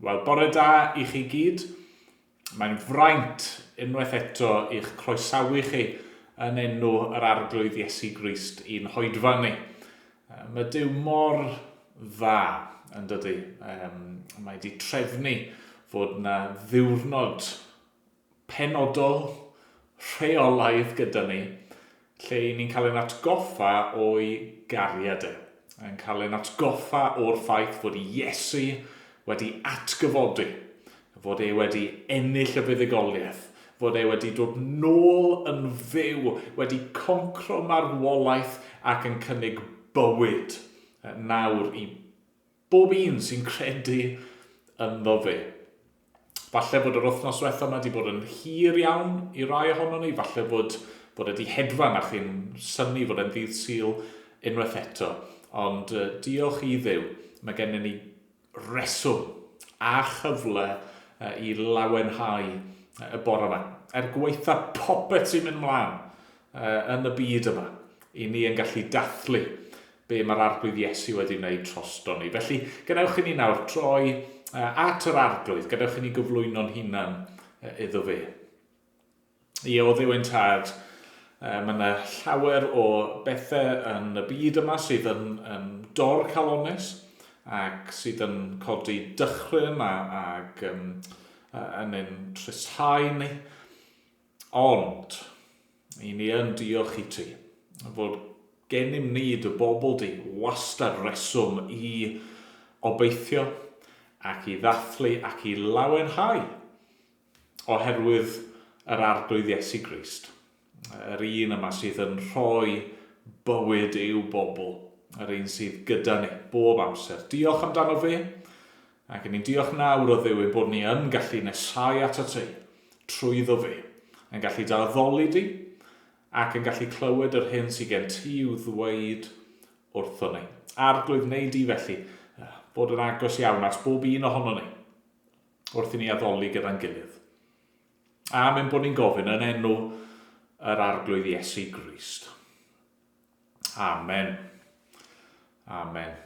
Wel, bore da i chi gyd. Mae'n fraint unwaith eto i'ch croesawu chi yn enw yr Arglwydd Iesu Grist i'n hoedfa ni. Mae Duw mor dda, yn dydy. Mae wedi trefnu fod yna ddiwrnod penodol, rheolaidd gyda ni, lle i ni'n cael ein atgoffa o'i gariad e, yn cael ein atgoffa o'r ffaith fod Iesu wedi atgyfodi, fod e wedi ennill y fuddugoliaeth, fod e wedi dod nôl yn fyw, wedi concro marwolaeth ac yn cynnig bywyd nawr i bob un sy'n credu ynddo fe. Falle fod yr wythnos diwetha yma wedi bod yn hir iawn i rai ohono ni, falle fod, bod e wedi hedfan a chi'n synnu fod e'n ddydd Sul unwaith eto. Ond uh, diolch i Dduw, mae gennym ni reswm a chyfle uh, i lawenhau uh, y bore yma. Er gwaetha popeth sy'n mynd mlaen uh, yn y byd yma, i ni yn gallu dathlu be mae'r Arglwydd Iesu wedi wneud trosto ni. Felly, gadewch i ni nawr troi at yr Arglwydd, gadewch i ni gyflwyno'n hunan iddo fe. Ie, o Dduw ein Tad, mae yna llawer o bethau yn y byd yma sydd yn, yn dorcalonnus ac sydd yn codi dychryn a, ac um, yn ein trishau ni. Ond, i ni yn diolch i ti, fod gennym ni dy bobl di wastad reswm i obeithio ac i ddathlu ac i lawenhau oherwydd yr Arglwydd Iesu Grist, yr un yma sydd yn rhoi bywyd i'w bobl, yr un sydd gyda ni bob amser. Diolch amdano fe, ac ni'n diolch nawr o Dduw ein bod ni yn gallu nesau atat ti trwyddo fe, yn gallu dy addoli di, ac yn gallu clywed yr hyn sydd gen ti i'w ddweud wrtho ni. Arglwydd, wnei di felly fod yn agos iawn at bob un ohono ni wrth i ni addoli gyda'n gilydd. Am ein bod ni'n gofyn yn enw yr Arglwydd Iesu Grist. Amen. Amen.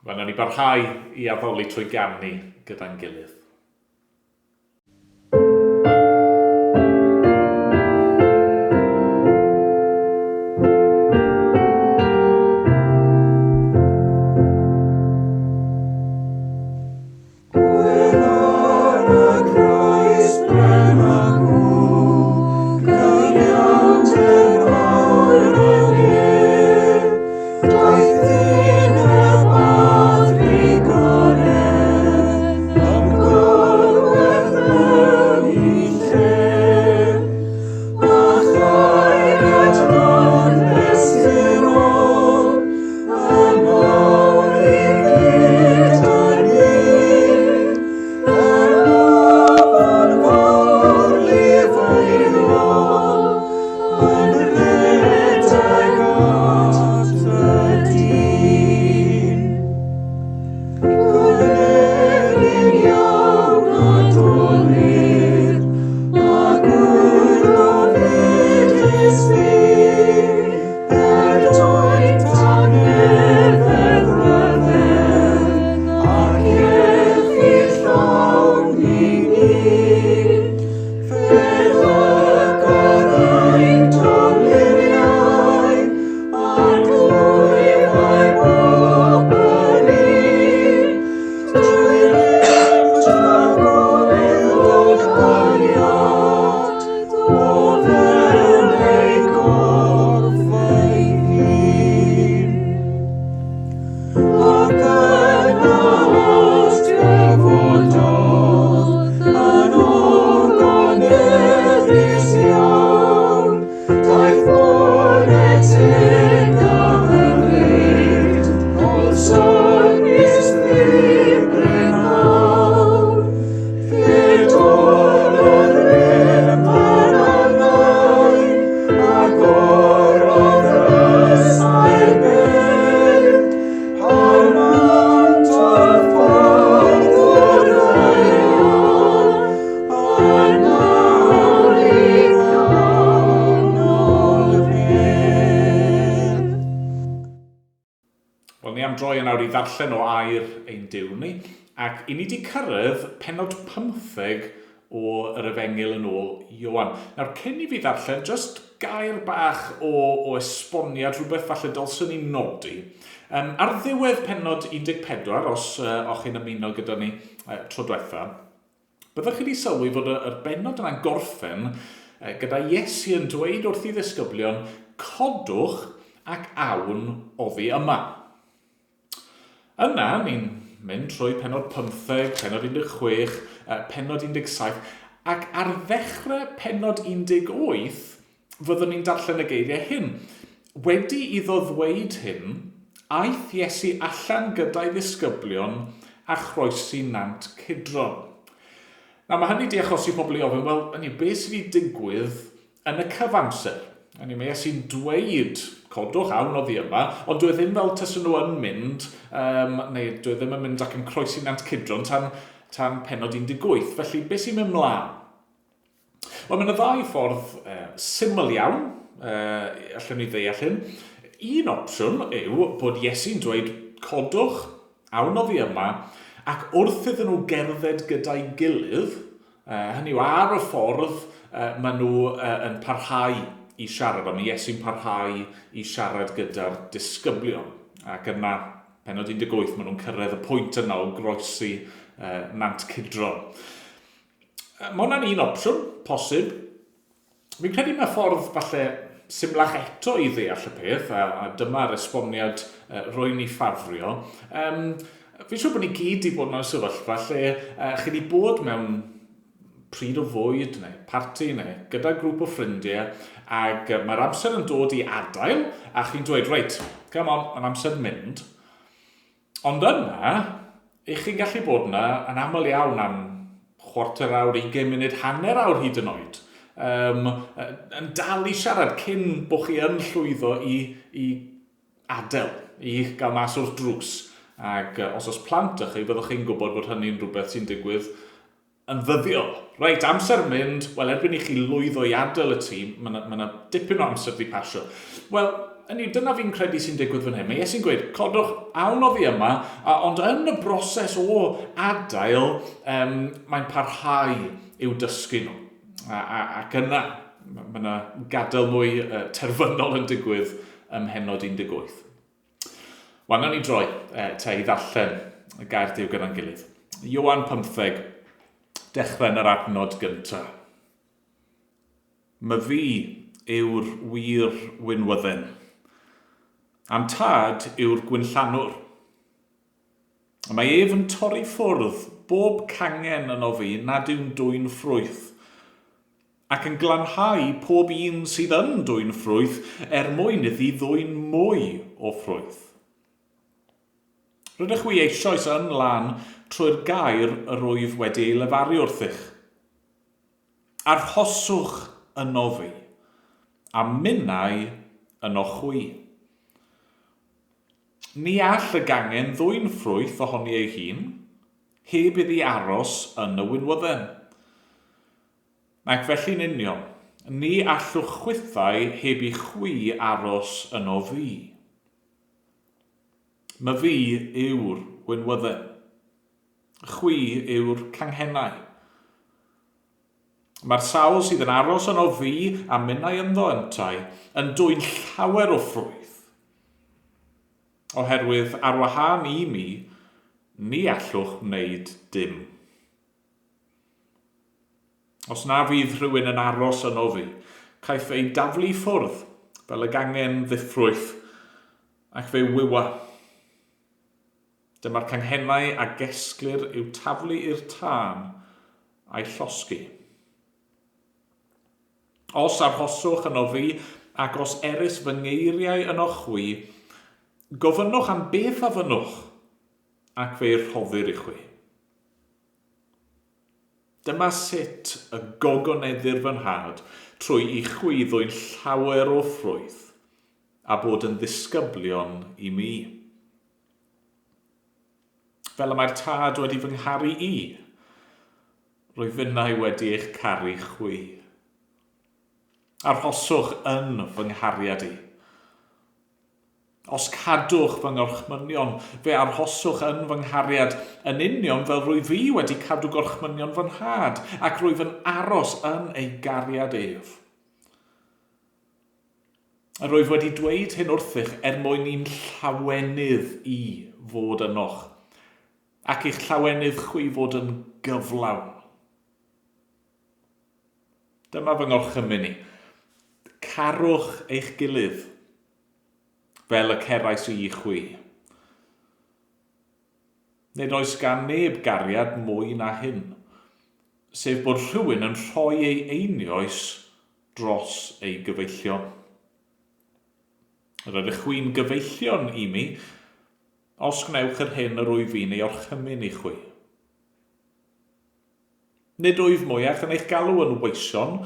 Wel, nawn ni barhau i addoli trwy ganu gyda'n gilydd. Wel, ni am droi yn awr i ddarllen o air ein Duw ni. Ac i ni 'di cyrraedd pennod pymtheg o yr Efengyl yn ôl Ioan. Nawr, cyn i fi ddarllen, jyst gair bach o, o esboniad, rhywbeth falle dylswn i nodi. Um, ar ddiwedd pennod 14, os uh, o'ch chi'n ymuno gyda ni uh, tro diwetha, byddwch chi wedi sylwi fod yr bennod yna'n gorffen uh, gyda Iesu yn dweud wrth i ddisgyblion, codwch ac awn oddi yma. Yna, ni'n mynd trwy pennod 15, pennod 16, pennod 17, ac ar ddechrau pennod 18, fyddwn ni'n darllen y geiriau hyn. Wedi iddo ddweud hyn, aeth Iesu allan gyda'i ddisgyblion a chroesi nant Cedron. Nawr, mae hynny 'di achosi pobl i ofyn, wel, hynny yw, beth sydd wedi digwydd Yn y cyfamser, hynny yw, mae Iesu'n dweud, codwch, awn oddi yma, ond dyw e ddim fel taswn nhw yn mynd, um, neu dyw e ddim yn mynd ac yn croesi Nant Cedron tan, tan pennod 18. Felly, beth sy'n mynd mlaen? Wel, mae yna ddau ffordd syml iawn, allwn ni ddeall hyn. Un opsiwn yw bod Iesu'n dweud, codwch, awn oddi yma, ac wrth iddyn nhw gerdded gyda'i gilydd, Hynny yw, ar y ffordd, maen nhw yn parhau i siarad, ond mae Iesu'n parhau i siarad gyda'r disgyblion. Ac yna, pennod 18, maen nhw'n cyrraedd y pwynt yna o groesi Nant Cedron. Mae hwnna'n un opsiwn, posib. Fi'n credu mae ffordd falle symlach eto i ddeall y peth, a, a dyma'r esboniad rwy'n ei ffafrio. Um, fi'n siŵr bod ni gyd wedi bod mewn sefyllfa lle chi wedi bod mewn pryd o fwyd neu parti neu gyda grŵp o ffrindiau ac mae'r amser yn dod i adael a chi'n dweud, reit, come on, mae'n amser mynd. Ond yna, 'ych chi'n gallu bod yna yn aml iawn am chwarter awr, ugain munud, hanner awr hyd yn oed, um, yn dal i siarad cyn bod chi yn llwyddo i, i adael, i gael mas o'r drws. Ac os oes plant ych chi, byddwch chi'n gwybod bod hynny'n rhywbeth sy'n digwydd Yn ddyddiol. Reit, amser mynd, wel erbyn i chi lwyddo i adael y tŷ, mae yna ma dipyn o amser wedi pasio. Wel, hynny yw, dyna fi'n credu sy'n digwydd fan hyn. Mae Iesu'n gweud, codwch, awn oddi yma, a, ond yn y broses o adael, um, mae'n parhau i'w dysgu nhw. A, a, ac yna, mae yna gadael mwy uh, terfynol yn digwydd ym mhennod 18. Wel, nawn ni droi te i ddarllen y gair Duw gyda'n gilydd. Ioan 15, dechrau yn yr adnod gyntaf. My fi yw'r wir winwydden, a'm tad yw'r gwinllanwr. Mae ef yn torri ffwrdd bob cangen yno fi nad yw'n dwyn ffrwyth, Ac yn glanhau pob un sydd yn dwyn ffrwyth, er mwyn iddi ddwyn mwy o ffrwyth. Rydych chwi eisoes yn lân trwy'r gair yr wyf wedi ei lefaru wrthych. Arhoswch yno fi, a minnau yno chwi. Ni all y gangen ddwyn ffrwyth ohoni ei hun, heb iddi aros yn y winwydden. Ac felly'n union, ni allwch chwithau heb i chwi aros yno fi. Myfi yw'r winwydden. Chwi yw'r canghennau. Mae'r sawl sydd yn aros yno fi a minnau ynddo yntau yn dwyn llawer o ffrwyth. Oherwydd ar wahân i mi, ni allwch wneud dim. Os na fydd rhywun yn aros yno fi, caiff ei daflu i ffwrdd fel y gangen ddiffrwyth, ac fe wywa. Dyma'r canghennau a gesglir i'w taflu i'r tân a'i llosgi. Os arhoswch yno fi, ac os erys fy ngeiriau yno chwi, gofynnwch am beth a fynnwch, ac fe'i rhoddir i chwi. Dyma sut y gogoneddir fy nhad trwy i chwi ddwyn llawer o ffrwyth, a bod yn ddisgyblion i mi. Fel y mae'r Tad wedi fy ngharu i, rwyf finnau wedi eich caru chwi. Arhoswch yn fy nghariad i. Os cadwch fy ngorchmynion, fe arhoswch yn fy nghariad, yn union fel rwyf fi wedi cadw gorchmynion fy nhad, ac rwyf yn aros yn ei gariad ef. Yr wyf wedi dweud hyn wrthych er mwyn i'm llawenydd i fod ynoch, ac i'ch llawenydd chwi fod yn gyflawn. Dyma fy ngorchymyn i. Carwch eich gilydd, fel y cerais i chwi. Nid oes gan neb gariad mwy na hyn, sef bod rhywun yn rhoi ei einioes dros ei gyfeillion. Yr ydych chwi'n gyfeillion i mi, os gwnewch yr hyn yr wyf fi'n ei orchymyn i chwi. Nid wyf mwyach yn eich galw yn weision,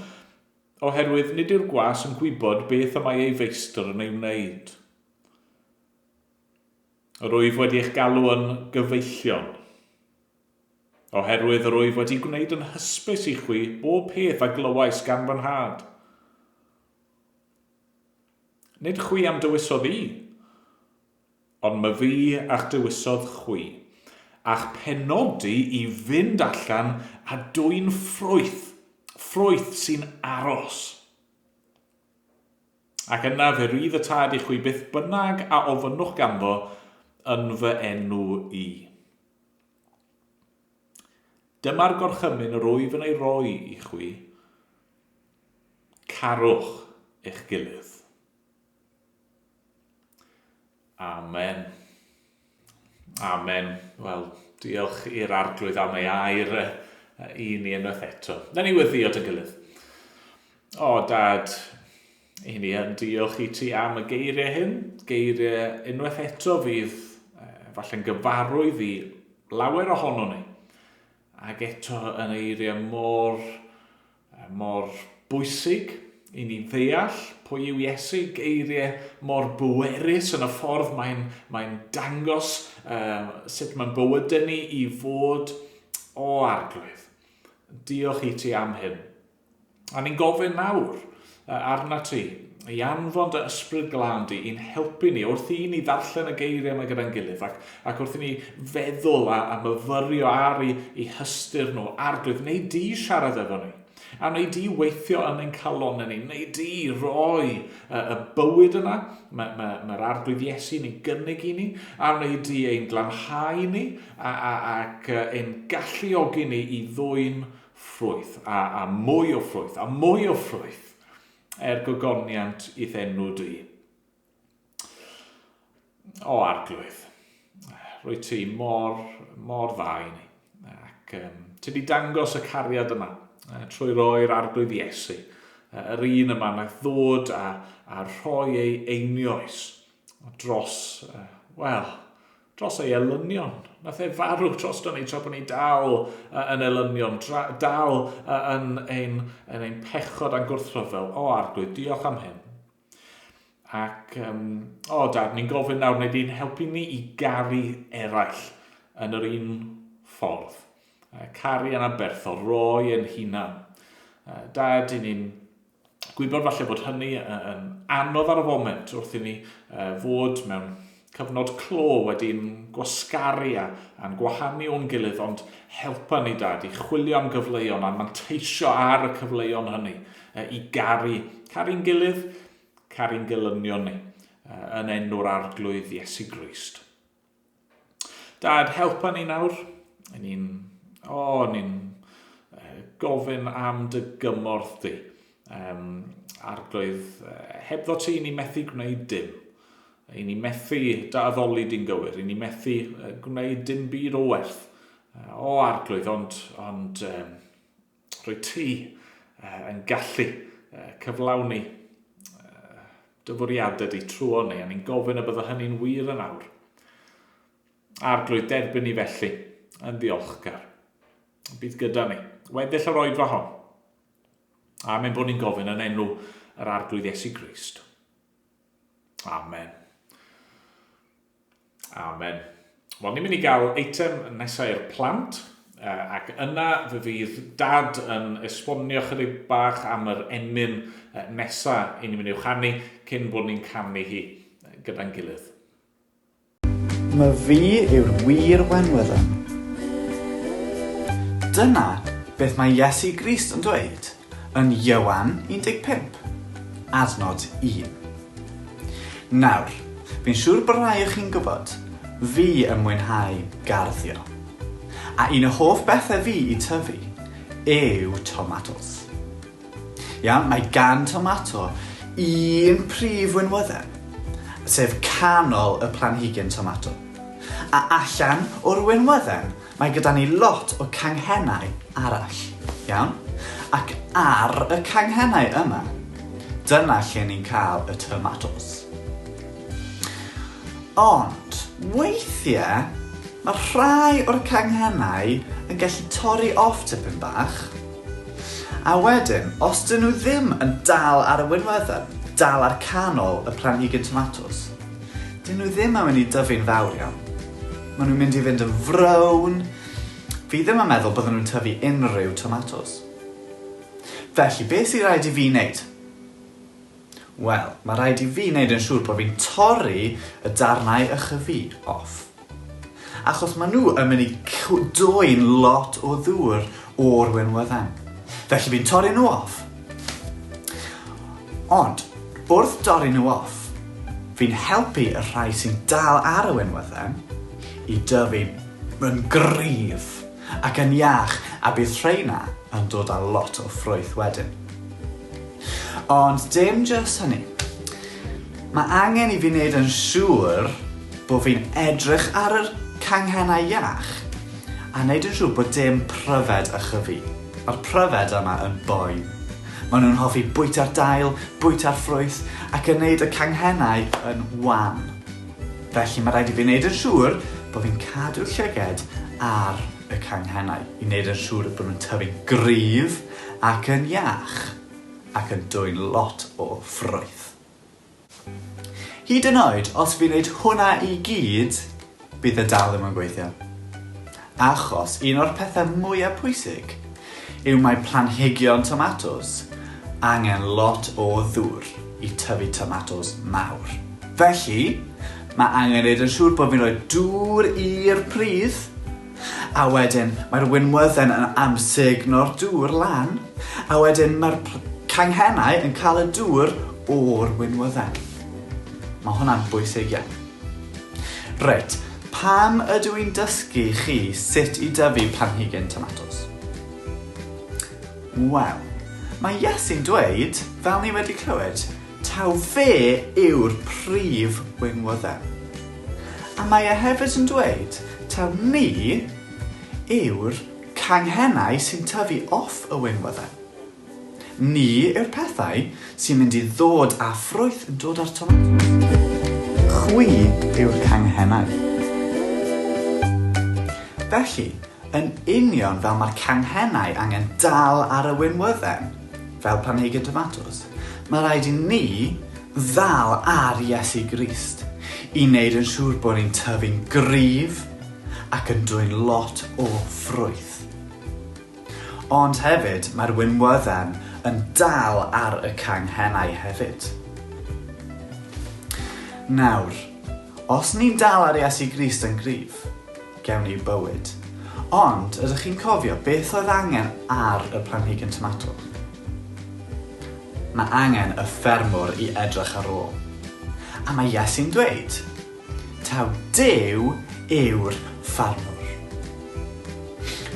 oherwydd nid yw'r gwas yn gwybod beth y mae ei feistr yn ei wneud. Yr wyf wedi eich galw yn gyfeillion, oherwydd yr wyf wedi gwneud yn hysbys i chwi bob peth a glywais gan fy nhad. Nid chwi a'm dewisodd i, Ond myfi a'ch dewisodd chwi, a'ch penodi i fynd allan a dwyn ffrwyth, ffrwyth sy'n aros. Ac yna fe rydd y Tad i chwi beth bynnag a ofynnwch ganddo yn fy enw i. Dyma'r gorchymyn yr wyf yn ei roi i chwi, carwch eich gilydd. Amen. Amen. Wel, diolch i'r Arglwydd am ei air i ni unwaith eto. Na ni weddio dy gilydd. O, Dad, i ni yn diolch i ti am y geiriau hyn. Geiriau unwaith eto fydd falle'n gyfarwydd i lawer ohono ni. Ac eto yn eiriau mor mor bwysig i ni ddeall pwy yw Iesu, geiriau mor bwerus yn y ffordd mae'n mae dangos sut mae'n bywydau ni i fod o Arglwydd. Diolch i ti am hyn. A ni'n gofyn nawr arna ti i anfon dy ysbryd glân di i'n helpu ni wrth i ni ddarllen y geiriau yma gyda'n gilydd ac, ac wrth i ni feddwl a, a myfyrio ar i, i hystyr nhw. Arglwydd, neu di siarad efo ni. A neu di weithio yn ein calonau ni. Neu di roi y, y bywyd yna mae'r mae, mae, mae Arglwydd Iesu'n ei gynnig i ni. A neu di ein glanhau ni a, a, ac ein galluogi ni i ddwyn ffrwyth, a, a mwy o ffrwyth, a mwy o ffrwyth, er gogoniant i'th enw di. O Arglwydd, rwy ti mor, mor dda i ni. Ac um, ti wedi dangos y cariad yma trwy roi'r Arglwydd Iesu, yr un yma naeth ddod a, a rhoi ei einioes dros, wel, dros ei elynion. Nath e farw drosto ni tra bod ni dal yn elynion, tra, dal yn ein, yn ein pechod a'n gwrthryfel. O, Arglwydd, diolch am hyn. Ac, um, o, Dad, ni'n gofyn nawr, neu di'n helpu ni i garu eraill yn yr un ffordd. Caru yn aberthol, roi yn hunan. Dad, i ni'n gwybod falle bod hynny yn anodd ar y foment wrth i ni fod mewn cyfnod clo wedi'n gwasgaru a, a'n gwahanu o'n gilydd, ond helpa ni Dad i chwilio am gyfleon a manteisio ar y cyfleon hynny i garu, caru'n gilydd, caru'n gelynion ni, yn enw'r Arglwydd Iesu Grist. Dad, helpa ni nawr. Ni'n, o, oh, ni'n gofyn am dy gymorth di. Um, arglwydd, hebddo ti, ni methu gwneud dim. I ni methu dy addoli di'n gywir. I ni methu gwneud dim byd o werth. O, arglwydd, ond, ond um, rwy ti yn gallu cyflawni dy fwriadau di trwy ni, a ni'n gofyn y bydda hynny'n wir yn awr. Arglwydd, derbyn ni felly yn ddiolchgar. Bydd gyda ni. Weddill yr oedfa hon. Amen bod ni'n gofyn yn enw yr Arglwydd Iesu Grist. Amen. Amen. Wel, ni'n mynd i gael eitem nesau i'r plant, ac yna fe fydd Dad yn esbonio chydig bach am yr emyn nesa i ni'n mynd i'w chanu cyn bod ni'n canu hi gyda'n gilydd. Mae fi yw'r wir wenwydden. Dyna beth mae Iesu Grist yn dweud yn Ioan 15, adnod 1. Nawr, fi'n siŵr bod rhai o chi'n gwybod, fi yn mwynhau garddio. A un o hoff bethau fi i tyfu yw tomatos. Iawn, mae gan tomato un prif winwydden, sef canol y planhigyn tomato. A allan o'r winwydden, mae gyda ni lot o canghennau arall. Iawn? Ac ar y canghennau yma, dyna lle ni'n cael y tomatos. Ond, weithiau, mae rhai o'r canghennau yn gallu torri off tipyn bach, A wedyn, os dyn nhw ddim yn dal ar y winwydden, dal ar canol y planhigyn tomatos, dyn nhw ddim yn mynd i dyfu'n fawr iawn. Maen nhw'n mynd i fynd yn frown. Fi ddim yn meddwl bydden nhw'n tyfu unrhyw tomatos. Felly, beth sy'n rhaid i fi wneud? Wel, mae rhaid i fi wneud yn siŵr bod fi'n torri y darnau ychyfi off. Achos maen nhw yn mynd i dwyn lot o ddŵr o'r winwydden. Felly fi'n torri nhw off. Ond, wrth dorri nhw off, fi'n helpu y rhai sy'n dal ar y winwydden i dyfu yn gryf ac yn iach, a bydd rheina yn dod â lot o ffrwyth wedyn. Ond dim jyst hynny. Mae angen i fi wneud yn siŵr bod fi'n edrych ar yr canghennau iach a wneud yn siŵr bod dim pryfed a chyfi. Mae'r pryfed yma yn boen. Maen nhw'n hoffi bwyta'r dail, bwyta'r ffrwyth ac yn wneud y canghennau yn wan. Felly mae rhaid i fi wneud yn siŵr bod fi'n cadw llyged ar y canghennau i wneud yn siŵr bod nhw'n tyfu'n gryf ac yn iach ac yn dwyn lot o ffrwyth. Hyd yn oed os fi'n neud hwnna i gyd, bydd e dal ddim yn gweithio. Achos un o'r pethau mwyaf pwysig yw mae planhigion tomatos angen lot o ddŵr i tyfu tomatos mawr. Felly, mae angen neud yn siŵr bod fi'n rhoi dŵr i'r pridd A wedyn mae'r winwydden yn amsugno'r dŵr lan, a wedyn mae'r canghennau yn cael y dŵr o'r winwydden. Mae hwnna'n bwysig iawn. Reit, pam ydw i'n dysgu chi sut i dyfu planhigyn tomatos? Wel, mae Iesu'n dweud, fel ni wedi clywed, Taw fe yw'r prif winwydden. A mae e hefyd yn dweud taw ni yw'r canghennau sy'n tyfu off y winwydden. Ni yw'r pethau sy'n mynd i ddod â ffrwyth yn dod â'r tomatos. Chwi yw'r canghennau. Felly, yn union fel mae'r canghennau angen dal ar y winwydden, fel planhigyn tomatos, mae rhaid i ni ddal ar Iesu Grist i wneud yn siŵr bod ni'n tyfu'n gryf ac yn dwyn lot o ffrwyth. Ond hefyd, mae'r winwydden yn dal ar y canghennau hefyd. Nawr, os ni'n dal ar Iesu Grist yn gryf, gewn ni bywyd. Ond, ydych chi'n cofio beth oedd angen ar y planhigyn tomato? Mae angen y ffermwr i edrych ar ôl. A mae Iesu'n dweud, taw Duw yw'r ffarmwr.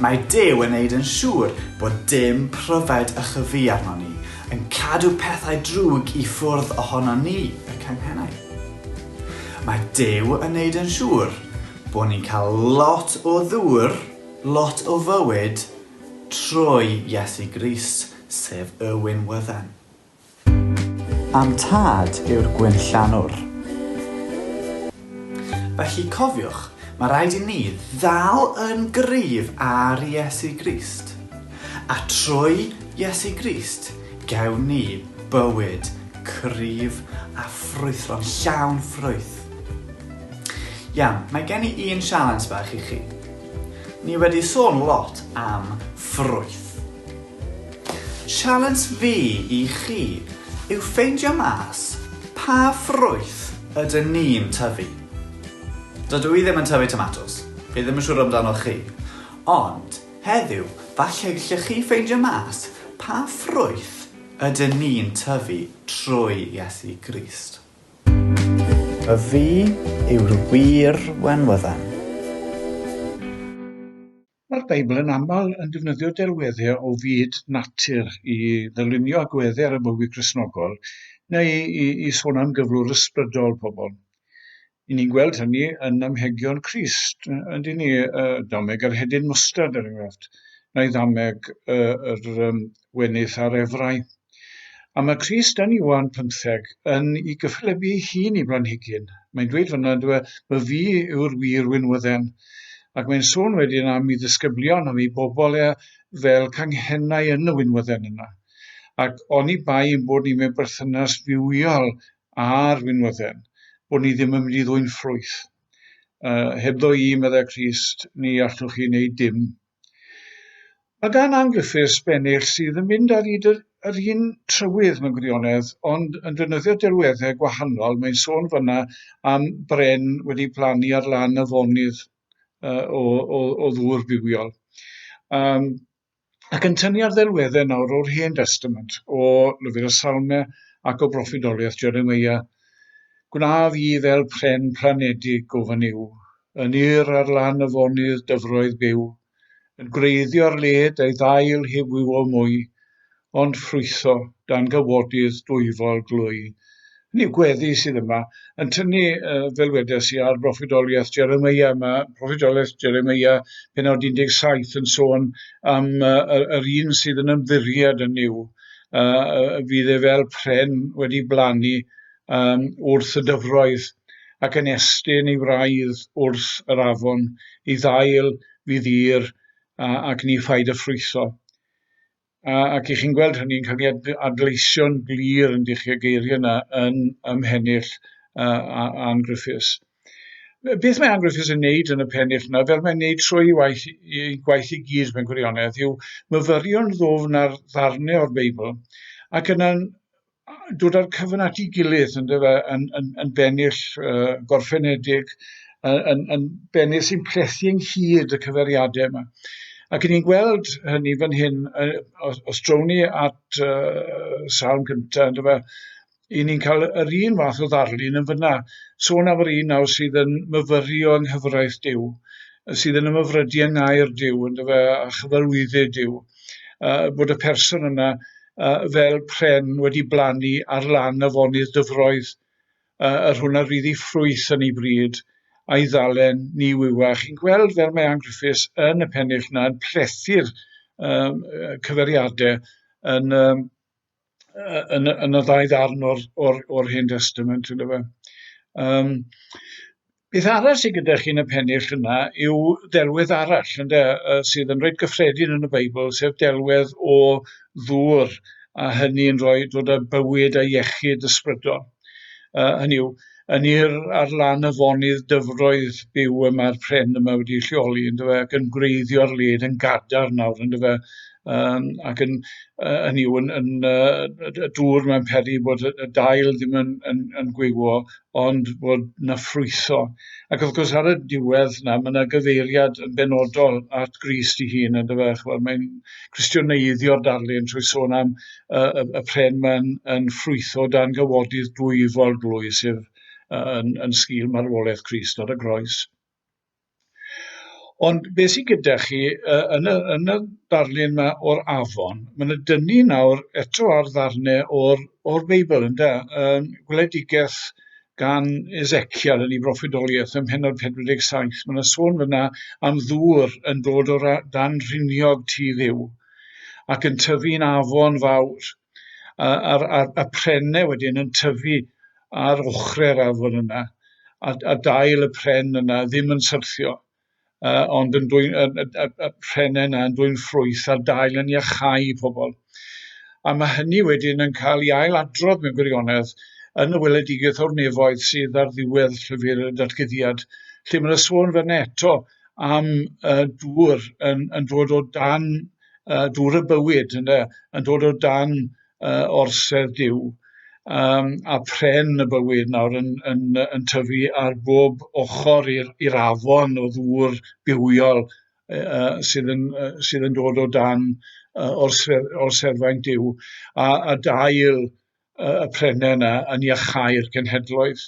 Mae Duw yn neud yn siŵr bod dim pryfed a chyfi arnon ni, yn cadw pethau drwg i ffwrdd ohonon ni, y canghennau. Mae Duw yn neud yn siŵr bod ni'n cael lot o ddŵr, lot o fywyd, trwy Iesu Grist, sef y winwydden. A'm tad yw'r gwinllanwr. Felly cofiwch, mae rhaid i ni ddal yn gryf ar Iesu Grist. A trwy Iesu Grist, gewn ni bywyd cryf a ffrwythlon, llawn ffrwyth. Iawn, mae gen i un sialens bach i chi. Ni wedi sôn lot am ffrwyth. Sialens fi i chi yw ffeindio mas pa ffrwyth ydyn ni'n tyfu? Dydw i ddim yn tyfu tomatos, fi ddim yn siŵr amdano chi, ond heddiw falle gallech chi ffeindio mas pa ffrwyth ydyn ni'n tyfu trwy Iesu Grist. Y fi yw'r wir wenwydden. Mae'r Beibl yn aml yn defnyddio delweddau o fyd natur i ddylunio agweddau ar y bywyd Cristnogol neu i, i sôn am gyflwr ysbrydol pobl. I ni'n gweld hynny yn amhegion Crist, yn dyn ni, uh, dameg yr hedyn mwstard er enghraifft, neu ddameg uh, yr um, wenith a'r efrau. A mae Crist yn Ioan 15 yn ei gyffelybu ei hun i blanhigyn. Mae'n dweud fyna, on'd yw e, "My fi yw'r wir winwydden." Ac mae'n sôn wedyn am ei ddisgyblion, am ei bobl e, fel canghennau yn y winwydden yna. Ac oni bai ein bod ni mewn berthynas fywiol â'r winwydden, bod ni ddim yn mynd i ddwyn ffrwyth. Uh, hebddo i, meddai Crist, ni allwch chi wneud dim. Mae gan Ann Griffiths bennill sydd yn mynd ar hyd yr, yr un trywydd mewn gwirionedd, ond yn defnyddio delweddau gwahanol. Mae'n sôn fyna am bren wedi plannu ar lan afonydd uh, o, o, o ddŵr bywiol. Um, ac yn tynnu ar ddelweddau nawr o'r Hen Testament, o Lyfr y Salmau ac o broffwydoliaeth Jeremiah. Gwna fi fel pren planedig o fy Nuw, yn ir ar lan afonydd dyfroedd byw, yn gwreiddio ar led ei ddail heb wywo mwy, ond ffrwytho dan gawodydd dwyfol glwy. Hynny yw, gweddi sydd yma, yn tynnu, fel wedes i, ar broffwydoliaeth Jeremiah. Mae proffwydoliaeth Jeremiah, penod 17, yn sôn am yr un sydd yn ymddiried yn Nuw. Fydd e fel pren wedi blannu um, wrth y dyfroedd, ac yn estyn ei wraidd wrth yr afon, ei ddail fydd ir, ac ni phaid y ffrwytho. A, ac i chi'n gweld hynny'n cael ei adleisio'n glir yn dych chi y geiriau yna yn ymhennill uh, Ann Griffiths. Beth mae Ann Griffiths yn neud yn y pennill yna, fel mae'n neud trwy ei waith, ei gwaith i gyd mewn gwirionedd, yw myfyrio'n ddwfn ar ddarnau o'r Beibl ac yna'n dod â'r cyfan at ei gilydd yndyfe yn yn yn bennill yy gorffenedig yy yn yn bennill sy'n plethu ynghyd y cyfeiriadau yma. Ac 'yn ni'n gweld hynny fan hyn yy os os drown ni at yy Salm cynta yndyfe, 'yn ni'n cael yr un fath o ddarlun yn fan'na. Sôn am yr un nawr sydd yn myfyrio yng nghyfraith Duw, sydd yn ymhyfrydu yng ngair Duw yndyfe a chyfarwyddyd Duw. Yy bod y person yna uh, fel pren wedi blannu ar lan afonydd dyfroedd, uh, yr hwn a rydd ei ffrwyth yn ei bryd, a'i ddalen ni wywa. Chi'n gweld fel mae Ann Griffiths yn y pennill yna yn plethu'r um, cyfeiriadau yn, um, yn, yn y ddau ddarn o'r, or, or Hen Testament. Ynddo fe. Um, Beth arall sydd gyda chi yn y pennill yna yw delwedd arall ynde, sydd yn reit gyffredin yn y Beibl, sef delwedd o ddŵr, a hynny yn rhoi dod â bywyd a iechyd ysbrydol. Uh, hynny yw, yn ir ar lan afonydd dyfroedd byw y mae'r pren yma wedi lleoli, ynddo fe, ac yn gwreiddio ar led yn gadarn nawr, ynddo fe, um, ac yn, uh, hynny yw, yn, yn, uh, y dŵr mae'n peri bod y dail ddim yn, yn, yn gwywo, ond bod 'na ffrwytho. Ac wrth gwrs ar y diwedd 'na ma' 'na gyfeiriad yn benodol at Grist ei hun yndyfe, ch'mod mae'n Cristioneiddio'r darlun trwy sôn am y y y pren ma'n yn ffrwytho dan gawodydd dwyfol glwy sydd yn yn sgil marwolaeth Crist ar y groes. Ond beth sydd gyda chi uh, yn, y, yn y darlun yma o'r afon, mae'n yna dynnu nawr eto ar ddarnau o'r, or Beibl, ynde? Um, gweledigaeth gan Ezekiel yn ei broffwydoliaeth ym mhennod 47. Mae yna sôn fyna am ddŵr yn dod o'r dan rhiniog tu ddiw ac yn tyfu'n afon fawr. A'r, a'r, a'r prennau wedyn yn tyfu ar ochrau'r afon yna, a, a dail y pren yna ddim yn syrthio, uh, ond yn dwyn, y, y, y, y prennau yna yn dwyn ffrwyth a'r dail yn iachau pobl. A mae hynny wedyn yn cael ei ailadrodd mewn gwirionedd yn y weledigaeth o'r nefoedd sydd ar ddiwedd llyfr y datguddiad, lle mae yna sôn fan eto am uh, dŵr yn, yn dod o dan uh, dŵr y bywyd, ynde, yn dod o dan uh, orsedd Duw. um, a pren y bywyd nawr yn, yn, yn tyfu ar bob ochr i'r afon o ddŵr bywiol uh, sydd, yn, uh, sydd yn dod o dan uh, o'r, or serfaint Duw, a, a dail uh, y prennau yna yn iachau'r cenhedloedd.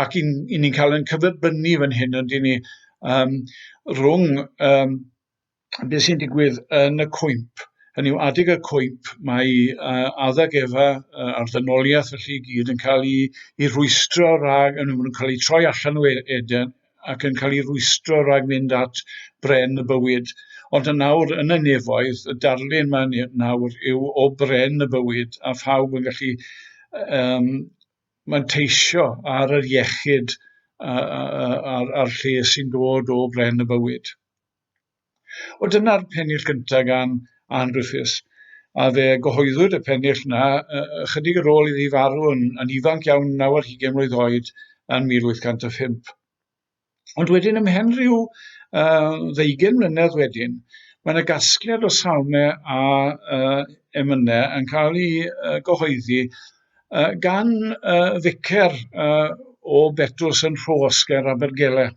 Ac i, i ni'n cael yn cyferbynnu fan hyn, yn ni, um, rhwng um, beth sy'n digwydd yn y cwymp. Hynny yw, adeg y cwymp, mae uh, Adda ac Efa uh, a'r ddynoliaeth felly i gyd yn cael ei, ei rwystro rhag, yn nhw'n cael eu troi allan o e-, Eden ac yn cael ei rwystro rhag mynd at bren y bywyd. Ond yn nawr, yn y nefoedd, y darlun mae nawr yw o bren y bywyd, a phawb yn gallu um, manteisio ar yr iechyd a'r, ar lle sy'n dod o bren y bywyd. Wel, dyna'r pennill gyntaf gan Ann Griffiths, a fe gyhoeddwyd y pennill yna ychydig ar ôl iddi farw yn, yn ifanc iawn, 29 mlwydd oed, yn 1805. Ond wedyn ymhen rhyw uh, ddeugain mlynedd wedyn, mae yna gasgliad o salmau a uh, emynau yn cael ei uh, gyhoeddi uh, gan uh, ficer uh, o Betws yn Rhos ger Abergele.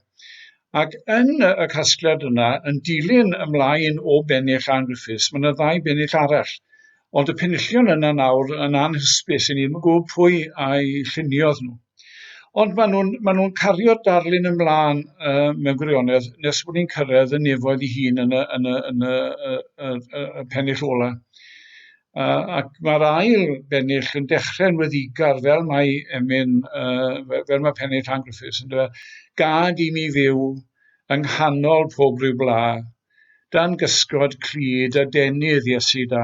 Ac yn y casgliad yna, yn dilyn ymlaen o bennill Ann Griffiths, mae yna ddau bennill arall. Ond y penillion yna nawr yn anhysbys, i ni ddim yn gwybod pwy a'i lluniodd nhw. Ond maen nhw'n ma nhw cario'r darlun ymlaen uh, mewn gwirionedd nes bod ni'n cyrraedd y nefoedd ei hun yn y, yn y, yn y, y, y, y, y pennill ola. Uh, ac mae'r ail bennill yn dechrau'n weddigar fel mae emyn, uh, fel mae pennill Ann Griffiths yn dweud, gad i mi fyw yng nghanol pob rhyw bla, dan gysgod clyd a denydd Iesu da.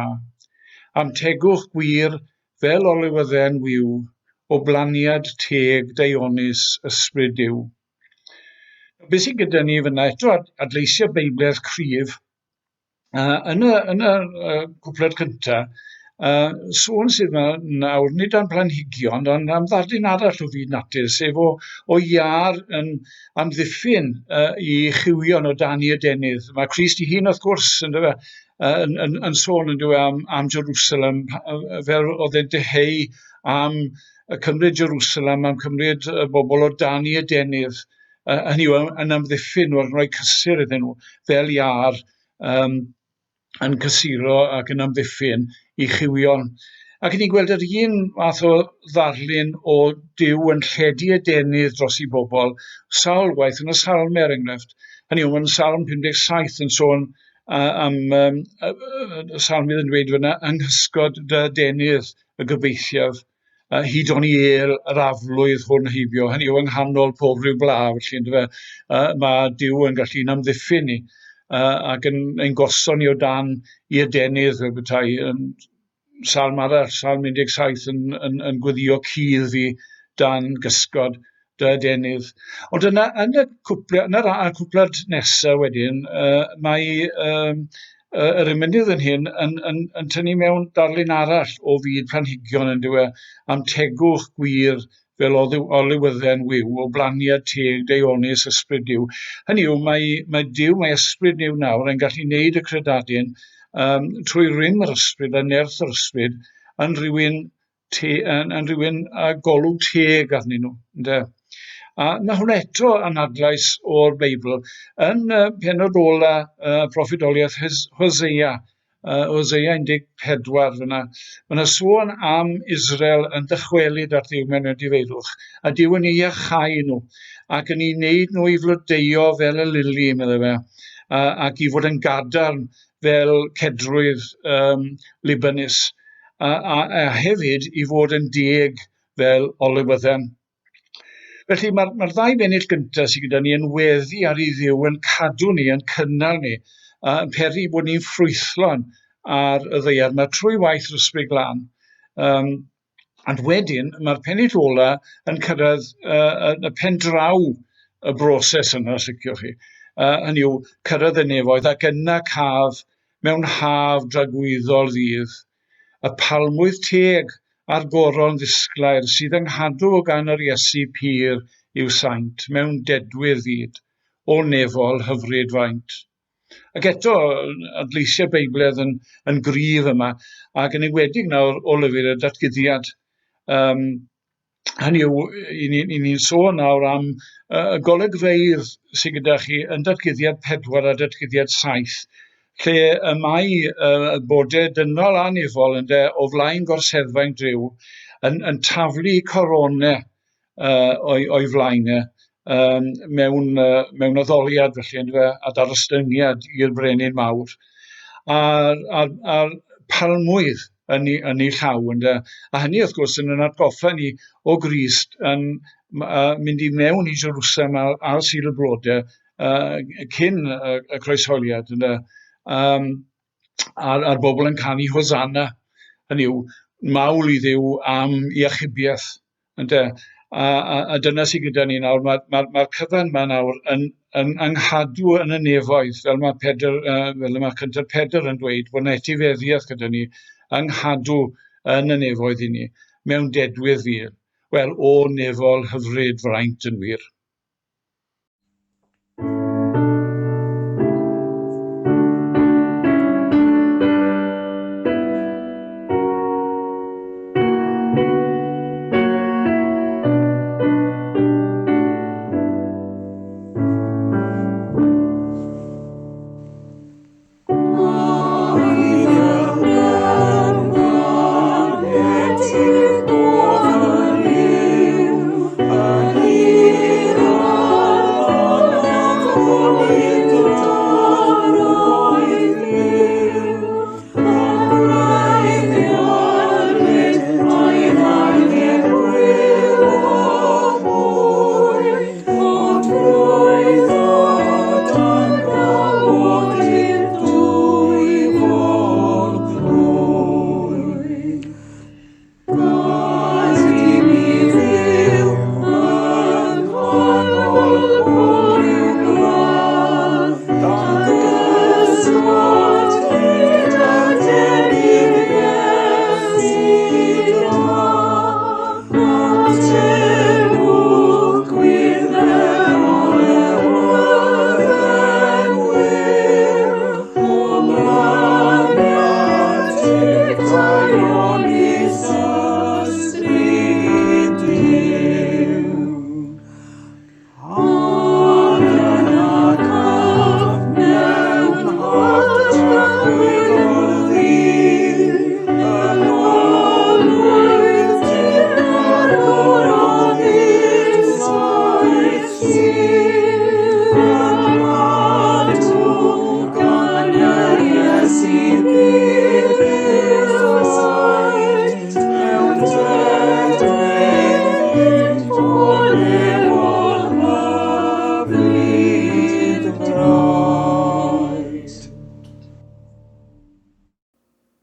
Am tegwch gwir fel olewydden wiw, o blaniad teg daionus ysbryd Duw. Be sydd gyda ni fyna eto adleisio Beibledd cryf yn y, yn y uh, cwpled cyntaf, uh, sôn sydd yma nawr, nid am planhigion, ond am ddarlun arall o fyd natur, sef o, o iar yn amddiffyn uh, i chywion o dan i adenydd. Mae Crist ei hun, wrth gwrs, yn, dyfa, uh, yn, yn, yn sôn yn dyfa, am, am Jerusalem, fel oedd e'n dyheu am cymryd Jerusalem, am cymryd y bobl o dan i adenydd. uh, hynny yw, yn amddiffyn nhw ac yn rhoi cysur iddyn nhw, fel iâr um, yn cysuro ac yn amddiffyn i chywion. Ac ni'n gweld yr un fath o ddarlun o Duw yn lledu adenydd dros i bobl, sawl gwaith yn y salm er enghraifft. Hynny yw, mae'n salm 57 yn sôn uh, am um, uh, salmydd yn dweud fyna, yng nghysgod dy adenydd y gobeithiaf uh, hyd o'n i el yr aflwydd hwn heibio, hynny yw yng nghanol pob rhyw bla, felly yndyfe, uh, mae Duw yn gallu'n amddiffyn ni uh, ac yn ein gosod ni o dan i adenydd fel bethau. Yn, salm arall, salm 17 yn, yn, yn gweddio cudd fi dan gysgod dy adenydd. Ond yna, yn y cwpled, yn yr cwpled nesaf wedyn, uh, mae um, yr emynydd yn hyn yn, yn, yn tynnu mewn darlun arall o fyd planhigion yn dywe, am tegwch gwir fel olywydden wiw, o blaniad teg, deionus, ysbryd Duw. Hynny yw, mae, mae Duw, mae ysbryd Duw nawr yn gallu gwneud y credadun um, trwy rym yr ysbryd a nerth yr ysbryd yn rhywun te, yn, yn rhywun â golwg teg arnyn nhw. Ynde? A mae hwnna eto yn adlais o'r Beibl. Yn uh, penod ola uh, proffwydoliaeth Hosea, uh, Hosea 14 fyna, mae yna sôn am Israel yn dychwelyd at Dduw mewn edifeirwch, a Duw yn ei iachau nhw, ac yn ei wneud nhw i flodeuo fel y lili, meddai fe, uh, ac i fod yn gadarn fel cedrwydd um, Libanus, a, a, a hefyd i fod yn deg fel olewydden. Felly mae'r mae ddau bennill gyntaf sydd gyda ni yn weddi ar ei ddiw, yn cadw ni, yn cynnal ni, a yn peri bod ni'n ffrwythlon ar y ddeiar yma trwy waith yr Ysbryd Glân. Um, Ond wedyn, mae'r pennill ola yn cyrraedd uh, y pen draw y broses yna, os liciwch chi. Uh, hynny yw, cyrraedd y nefoedd ac yna caf mewn haf dragwyddol ddydd. Y palmwydd teg a'r goron ddisglair sydd yng nghadw o gan yr Iesu pur i'w saint mewn dedwydd fyd, o nefol hyfryd faint. Ac eto, adleisiau Beibledd yn, yn gryf yma, ac yn enwedig nawr o lyfr y datguddiad. Um, hynny yw, i ni'n ni sôn nawr am y golygfeydd sydd gyda chi yn datguddiad 4 a datguddiad 7, lle y mae y bodau dynol a nefol ynde, o flaen gorseddfainc Duw yn, yn taflu coronau o'i, o'i flaen e, um, mewn, mewn addoliad felly yndyfe, a darostyngiad i'r brenin mawr. A'r, a'r, a'r palmwydd yn ei, yn ei llaw ynde. A hynny wrth gwrs yn yn atgoffa ni o Grist yn uh, mynd i mewn i Jerusalem ar, ar Sul y Blodau uh, cyn y, y croeshoeliad ynde. Um, a'r, a'r bobl yn canu Hosanna, hynny yw, mawl i Dduw am i achubiaeth, ynde? A, a, a dyna sydd gyda ni nawr, mae'r ma, ma, ma cyfan yma nawr yn, yn anghadw yn y nefoedd, fel mae Pedr, uh, fel mae cyntaf Pedr yn dweud, bod yna etifeddiaeth gyda ni anghadw yn y nefoedd i ni, mewn dedwydd fi. Wel, o nefol hyfryd fraint yn wir.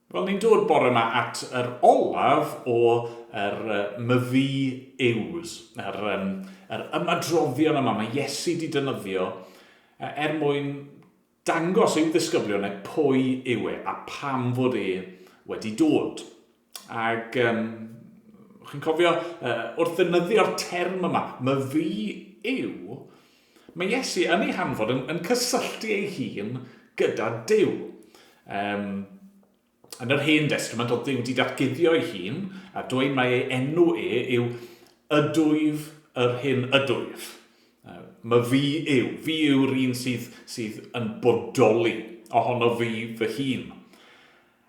Wel, ni'n dod bore yma at yr olaf o yr myfi yws, yr, um, yr ymadroddion yma mae Iesu di dynyddio er mwyn dangos i'w ddisgyblion e pwy yw e a pam fod e wedi dod. Ac um, chi'n cofio, wrth ddefnyddio'r term yma, myfi yw, mae Iesu yn ei hanfod yn, yn cysylltu ei hun gyda Duw. Um, yn yr Hen Testament, oedd Duw wedi datguddio ei hun, a dweud mai ei enw e yw ydwyf yr hyn ydwyf. Mae fi yw, fi yw'r un sydd, sydd yn bodoli ohono fi fy hun.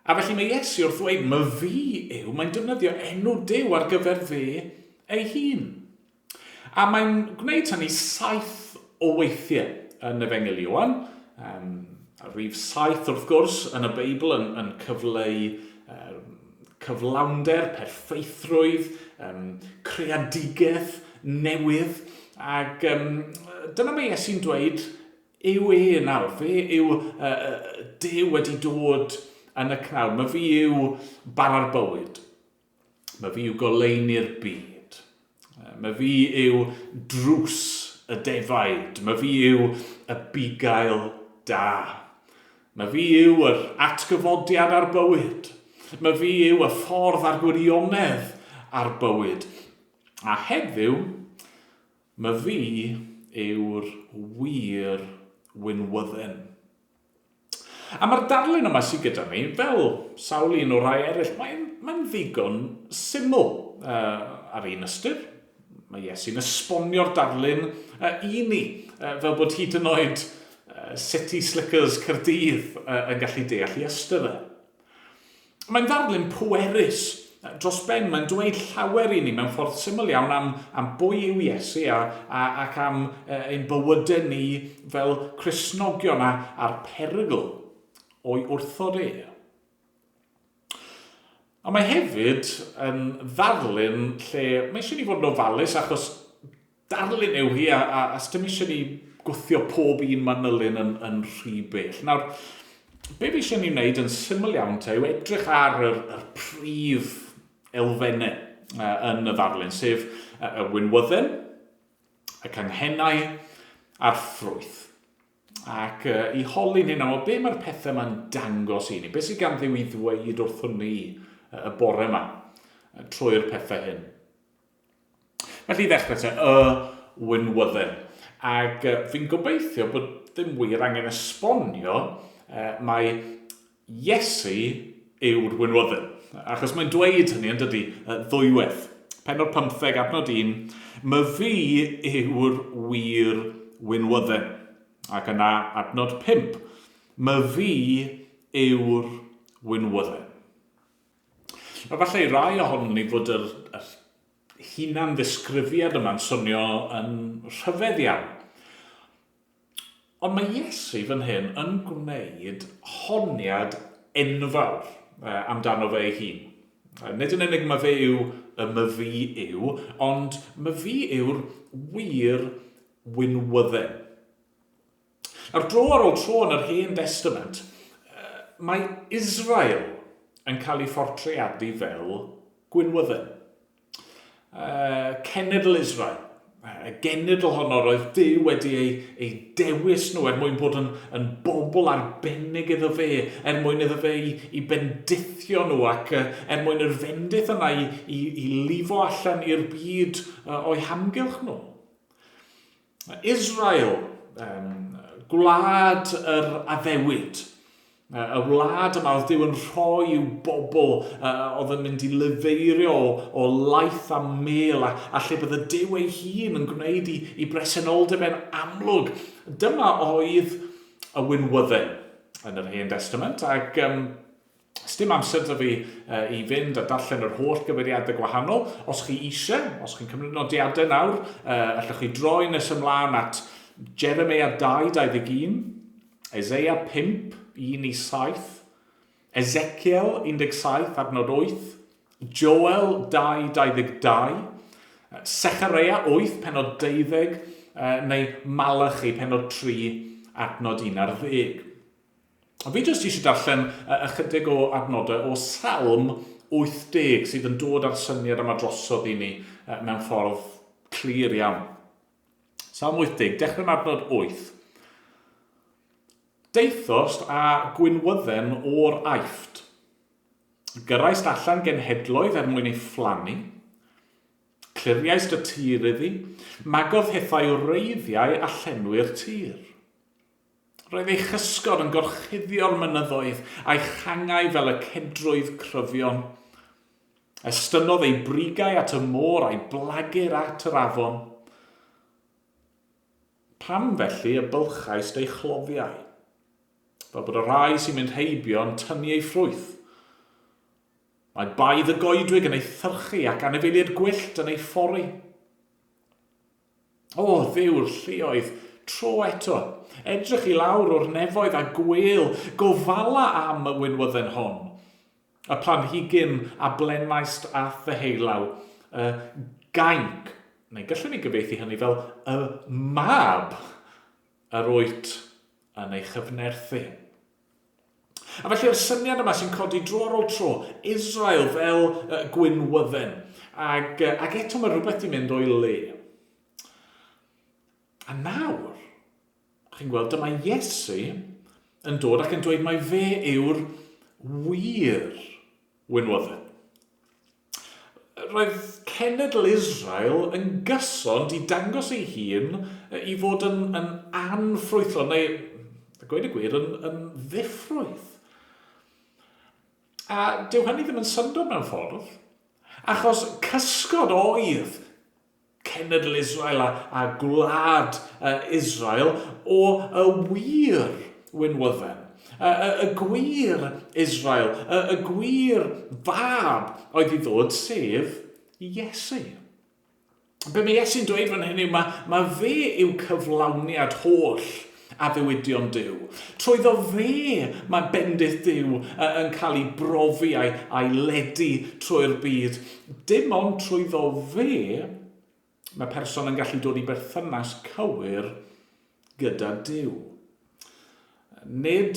A felly mae Iesu wrth ddweud, my fi yw, mae'n defnyddio enw Duw ar gyfer fe ei hun. A mae'n gwneud hynny saith o weithiau yn Efengyl Ioan. Um, a rhif saith, wrth gwrs, yn y Beibl yn, yn cyfleu cyflawnder, perffeithrwydd, um, creadigaeth newydd. Ac um, dyna mae Iesu'n dweud yw e nawr. Fe yw uh, Duw wedi dod yn y cnawd. Mae fi yw bara'r bywyd. Mae fi yw goleuni'r byd. Mae fi yw drws y defaid. Mae fi yw y bugail da. Mae fi yw yr atgyfodiad a'r bywyd. Mae fi yw y ffordd a'r gwirionedd a'r bywyd. A heddiw, My fi yw'r wir winwydden. A mae'r darlun yma sydd gyda ni, fel sawl un o rai eraill, mae'n mae ddigon syml. ar un ystyr, mae Iesu'n esbonio'r darlun i ni, fel bod hyd yn oed City Slickers Caerdydd yn gallu deall ei ystyr e. Mae'n ddarlun pwerus dros ben, mae'n dweud llawer i ni mewn ffordd syml iawn am, am bwy yw Iesu a, a, ac am ein bywydau ni fel Cristnogion a, a'r perygl o'i wrthod e. Ond mae hefyd yn ddarlun lle mae eisiau ni fod yn ofalus achos darlun yw hi a, a, a sdim eisiau ni gwthio pob un manylun yn, yn rhy bell. Nawr, be fi eisiau ni wneud yn syml iawn te yw edrych ar yr, yr prif elfennau yn y ddarlun, sef y winwydden, y canghennau a'r ffrwyth. Ac uh, i holi'n hyn am be mae'r pethau yma'n dangos i ni? Beth sydd gan Dduw i ddweud wrthwn ni y bore yma trwy'r pethau hyn? Felly i ddechrau te, y winwydden. Ac uh, fi'n gobeithio bod ddim wir angen esbonio uh, mae Iesu yw'r winwydden. Achos mae'n dweud hynny yn dydy, ddwywaith. Pennod 15, adnod 1, My fi yw'r wir winwydden. Ac yna adnod 5, My fi yw'r winwydden. A falle i rai ohonom ni fod yr, yr hunan ddisgrifiad yma'n swnio yn rhyfedd iawn. Ond mae Iesu fan hyn yn gwneud honiad enfawr amdano fe ei hun. Nid yn unig mae fe yw y my fi yw, ond my fi yw'r wir winwydden. Nawr, dro ar ôl tro yn yr Hen Destament, mae Israel yn cael ei phortreadu fel gwinwydden. Cenedl Israel, y genedl honno roedd Duw wedi ei, ei dewis nhw er mwyn bod yn, yn bobl arbennig iddo fe, er mwyn iddo fe i, i bendithio nhw ac er mwyn yr fendith yna i, i, i lifo allan i'r byd o'i hamgylch nhw. Israel, um, gwlad yr addewid, y wlad yma oedd Duw yn rhoi i'w bobl uh, oedd yn mynd i lefeirio o, o laeth a mel a, a lle bydde Duw ei hun yn gwneud i, i bresenoldeb e'n amlwg. Dyma oedd y winwydden yn yr Hen Testament ac um, Sdim amser 'da fi i fynd a darllen yr holl gyfeiriadau gwahanol. Os chi eisiau, os chi'n cymryd nodiadau nawr, allwch chi droi nes ymlaen at Jeremia 2, 21, Eseia 5, 1 i 7, Ezekiel 17, adnod 8, Joel 2, 22, Sechareia 8, penod 12, neu Malachi, penod 3, adnod 11. Ond fi jyst eisiau darllen ychydig o adnodau o Salm 80 sydd yn dod â'r syniad yma drosodd i ni mewn ffordd clir iawn. Salm 80, dechrau'n adnod 8. Deithost a gwynwydden o'r Aifft. Gyrraist allan genhedloedd er mwyn ei phlannu. Cliriaist y tir iddi. Magodd hithau wreiddiau a llenwi'r tir. Roedd ei chysgod yn gorchuddio'r mynyddoedd, a'i changau fel y cedrwydd cryfion. Estynnodd ei brigau at y môr a'i blagur at yr afon. Pam felly y bylchaist ei chloddiau? Fel bod y rhai sy'n mynd heibio yn tynnu ei ffrwyth. Mae baedd y goedwig yn ei thyrchu ac anifeiliaid gwyllt yn ei ffori. O, Dduw'r lleoedd, tro eto. Edrych i lawr o'r nefoedd a gwêl, gofala am y winwydden hon. Y planhigyn a blenaist a'th ddeheulaw, y gainc, neu gallwn ni gyfieithu hynny fel y mab yr wyt yn ei chyfnerthu. A felly'r syniad yma sy'n codi dro ar ôl tro, Israel fel uh, gwynwydden, ac, uh, ac eto mae rhywbeth di mynd o'i le. A nawr, chi'n gweld, dyma Iesu yn dod ac yn dweud mai fe yw'r wir winwydden. Roedd cenedl Israel yn gyson di dangos ei hun i fod yn, yn anffrwythlon, neu, a gweud y gwir, yn, yn ddiffrwyth. A dyw hynny ddim yn syndod mewn ffordd. Achos cysgod oedd cenedl Israel a, a gwlad uh, Israel o y wir winwydden. Y, y, y gwir Israel, y, y gwir fab oedd i ddod, sef Iesu. Be mae Iesu'n dweud fan hyn yw mae, mae fe yw cyflawniad holl addewidion Duw. Trwyddo fe mae bendith Duw yn cael ei brofi a'i, a'i ledu trwy'r byd. Dim ond trwyddo fe mae person yn gallu dod i berthynas cywir gyda Duw. Nid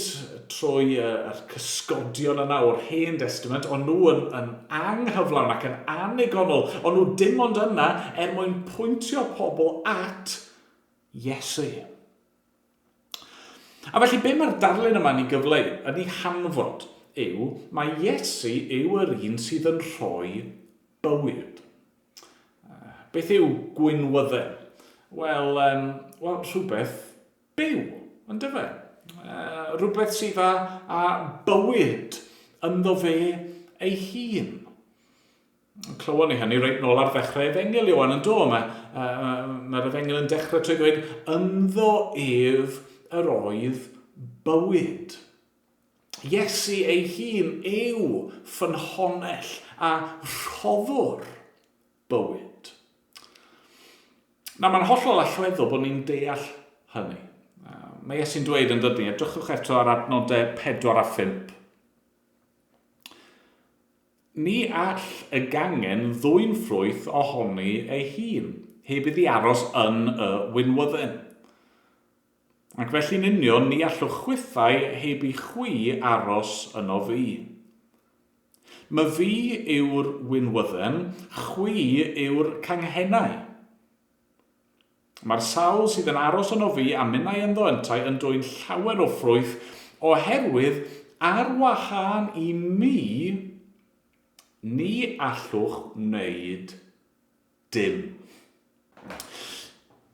trwy yr cysgodion yna o'r Hen Destament, ond nhw yn, yn anghyflawn ac yn annigonol, ond nhw dim ond yna er mwyn pwyntio pobl at Iesu. A felly be mae'r darlun yma'n ei gyfleu, yn ei hanfod, yw mae Iesu yw yr un sydd yn rhoi bywyd. Beth yw gwynwydden? Wel, um, wel rhywbeth byw, yn dyfe? Uh, rhywbeth sydd â, â bywyd ynddo fe ei hun. Clywon ni hynny reit nôl ar ddechrau Efengyl Ioan yn do. Mae'r uh, mae Efengyl yn dechrau trwy ddweud, ynddo ef yr oedd bywyd. Iesu ei hun yw ffynhonnell a rhoddwr bywyd. Na, mae'n hollol allweddol bod ni'n deall hynny. Mae Iesu'n dweud yn dydy, edrychwch eto ar adnodau 4 a 5. Ni all y gangen ddwyn ffrwyth ohoni ei hun, heb iddi aros yn y winwydden. Ac felly'n union, ni allwch chwithau heb i chwi aros yno fi. Myfi yw'r winwydden, chwi yw'r canghennau. Mae'r sawl sydd yn aros yno fi a minnau ynddo yntau yn dwyn llawer o ffrwyth, oherwydd ar wahân i mi, ni allwch wneud dim.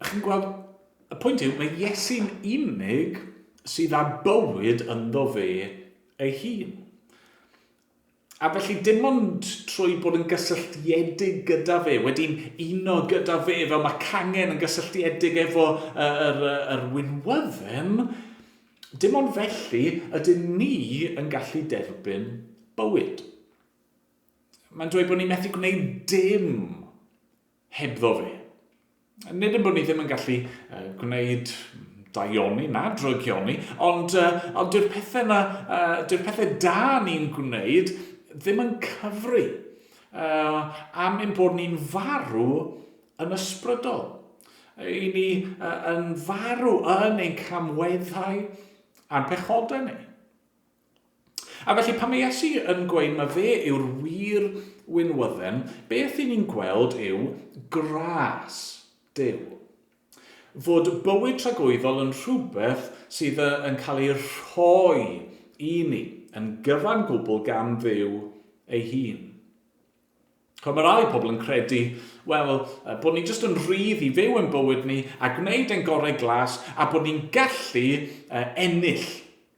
Chi'n gweld, y pwynt yw, mae Iesu'n unig sydd â bywyd ynddo fe ei hun. A felly dim ond trwy bod yn gysylltiedig gyda fe, wedi'n uno gyda fe, fel mae cangen yn gysylltiedig efo yr, yr, yr winwydden, dim ond felly ydyn ni yn gallu derbyn bywyd. Mae'n dweud bod ni'n methu gwneud dim hebddo fe. Nid yn bod ni ddim yn gallu uh, gwneud daioni na drygioni, ond, uh, ond dyw'r pethau na, uh, dyw'r pethau da ni'n gwneud ddim yn cyfri uh, am ein bod ni'n farw yn ysbrydol. I ni uh, yn farw yn ein camweddau a'n pechodau ni. A felly pan mae Iesu yn gweud mae fe yw'r wir winwydden, beth i ni'n gweld yw gras Duw. Fod bywyd tragwyddol yn rhywbeth sydd yn cael ei rhoi i ni yn gyfan gwbl gan Dduw ei hun. Ch'mod, mae rai pobl yn credu, wel, bod ni jyst yn rhydd i fyw ein bywyd ni a gwneud ein gorau glas a bod ni'n gallu ennill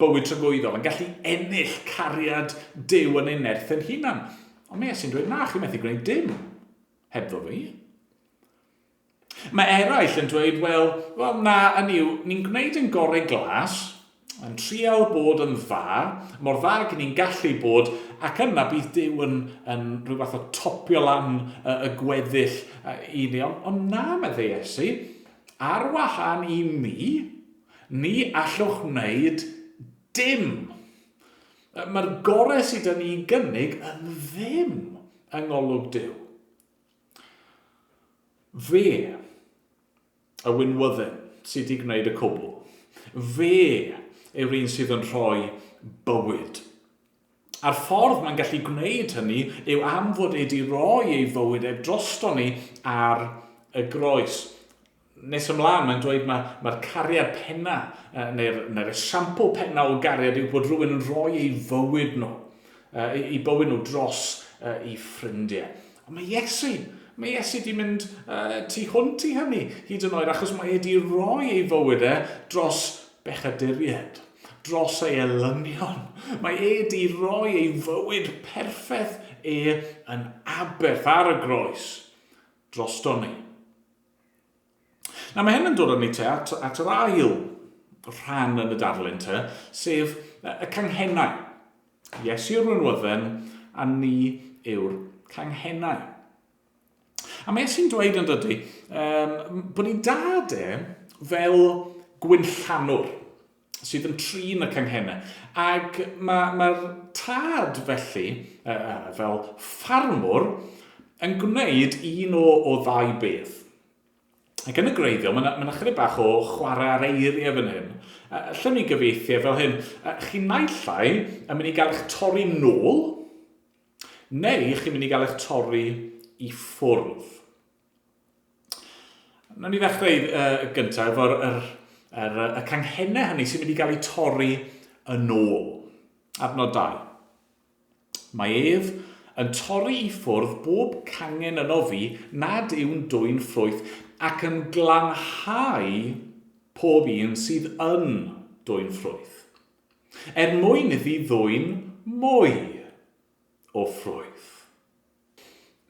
bywyd tragwyddol, yn gallu ennill cariad Duw yn ein nerth ein hunan. Ond mae Iesu'n dweud, na, chi methu gwneud dim hebddo fi. Mae eraill yn dweud, wel, wel na, hynny yw, ni'n gwneud yn gorau glas, yn trial bod yn dda, mor dda ag ni'n gallu bod, ac yna bydd Duw yn, yn rhyw fath o topio lan y, y gweddill i ni. Ond, on na, meddai Iesu, ar wahân i mi, ni allwch wneud dim. Mae'r gorau sydd 'da ni i gynnig yn ddim yng ngolwg Duw. Fe, y winwydden, sydd wedi gwneud y cwbl. Fe yw'r un sydd yn rhoi bywyd. A'r ffordd mae'n gallu gwneud hynny yw am fod e wedi rhoi ei fywyd ef drosto ni ar y groes. Nes ymlaen, mae'n dweud mae'r mae cariad penna, neu'r neu esiampl penna o gariad yw bod rhywun yn rhoi ei fywyd nhw, ei bywyd nhw dros ei ffrindiau. Ond mae Iesu, mae Iesu wedi mynd tu hwnt i hynny, hyd yn oed, achos mae e wedi rhoi ei fywyd e dros bechaduriaid. dros ei elynion. Mae e di roi ei fywyd perffaith e yn aberth ar y groes drosto ni. Nawr mae hyn yn dod â ni te at, at yr ail rhan yn y darlun te, sef y canghennau. Iesu yw'r winwydden a ni yw'r canghennau. A mae Iesu'n dweud yn dydy, um, bod ei dad e fel gwynllanwr sydd yn trin y canghennau. Ac mae'r ma tad felly, uh, fel ffarmwr, yn gwneud un o, o ddau beth. Ac yn y gwreiddiol, mae yna ma chydig bach o chwarae ar eiriau fan hyn. Allwn ni gyfieithu e fel hyn. Chi naill ai yn mynd i gael eich torri nôl, neu chi'n mynd i gael eich torri i ffwrdd. Nawn ni ddechrau uh, gyntaf efo'r er, er, y canghennau hynny sy'n mynd i gael eu torri yn ôl. Adnod 2. Mae ef yn torri i ffwrdd bob cangen yno fi nad yw'n dwyn ffrwyth ac yn glanhau pob un sydd yn dwyn ffrwyth, er mwyn iddi ddwyn mwy o ffrwyth.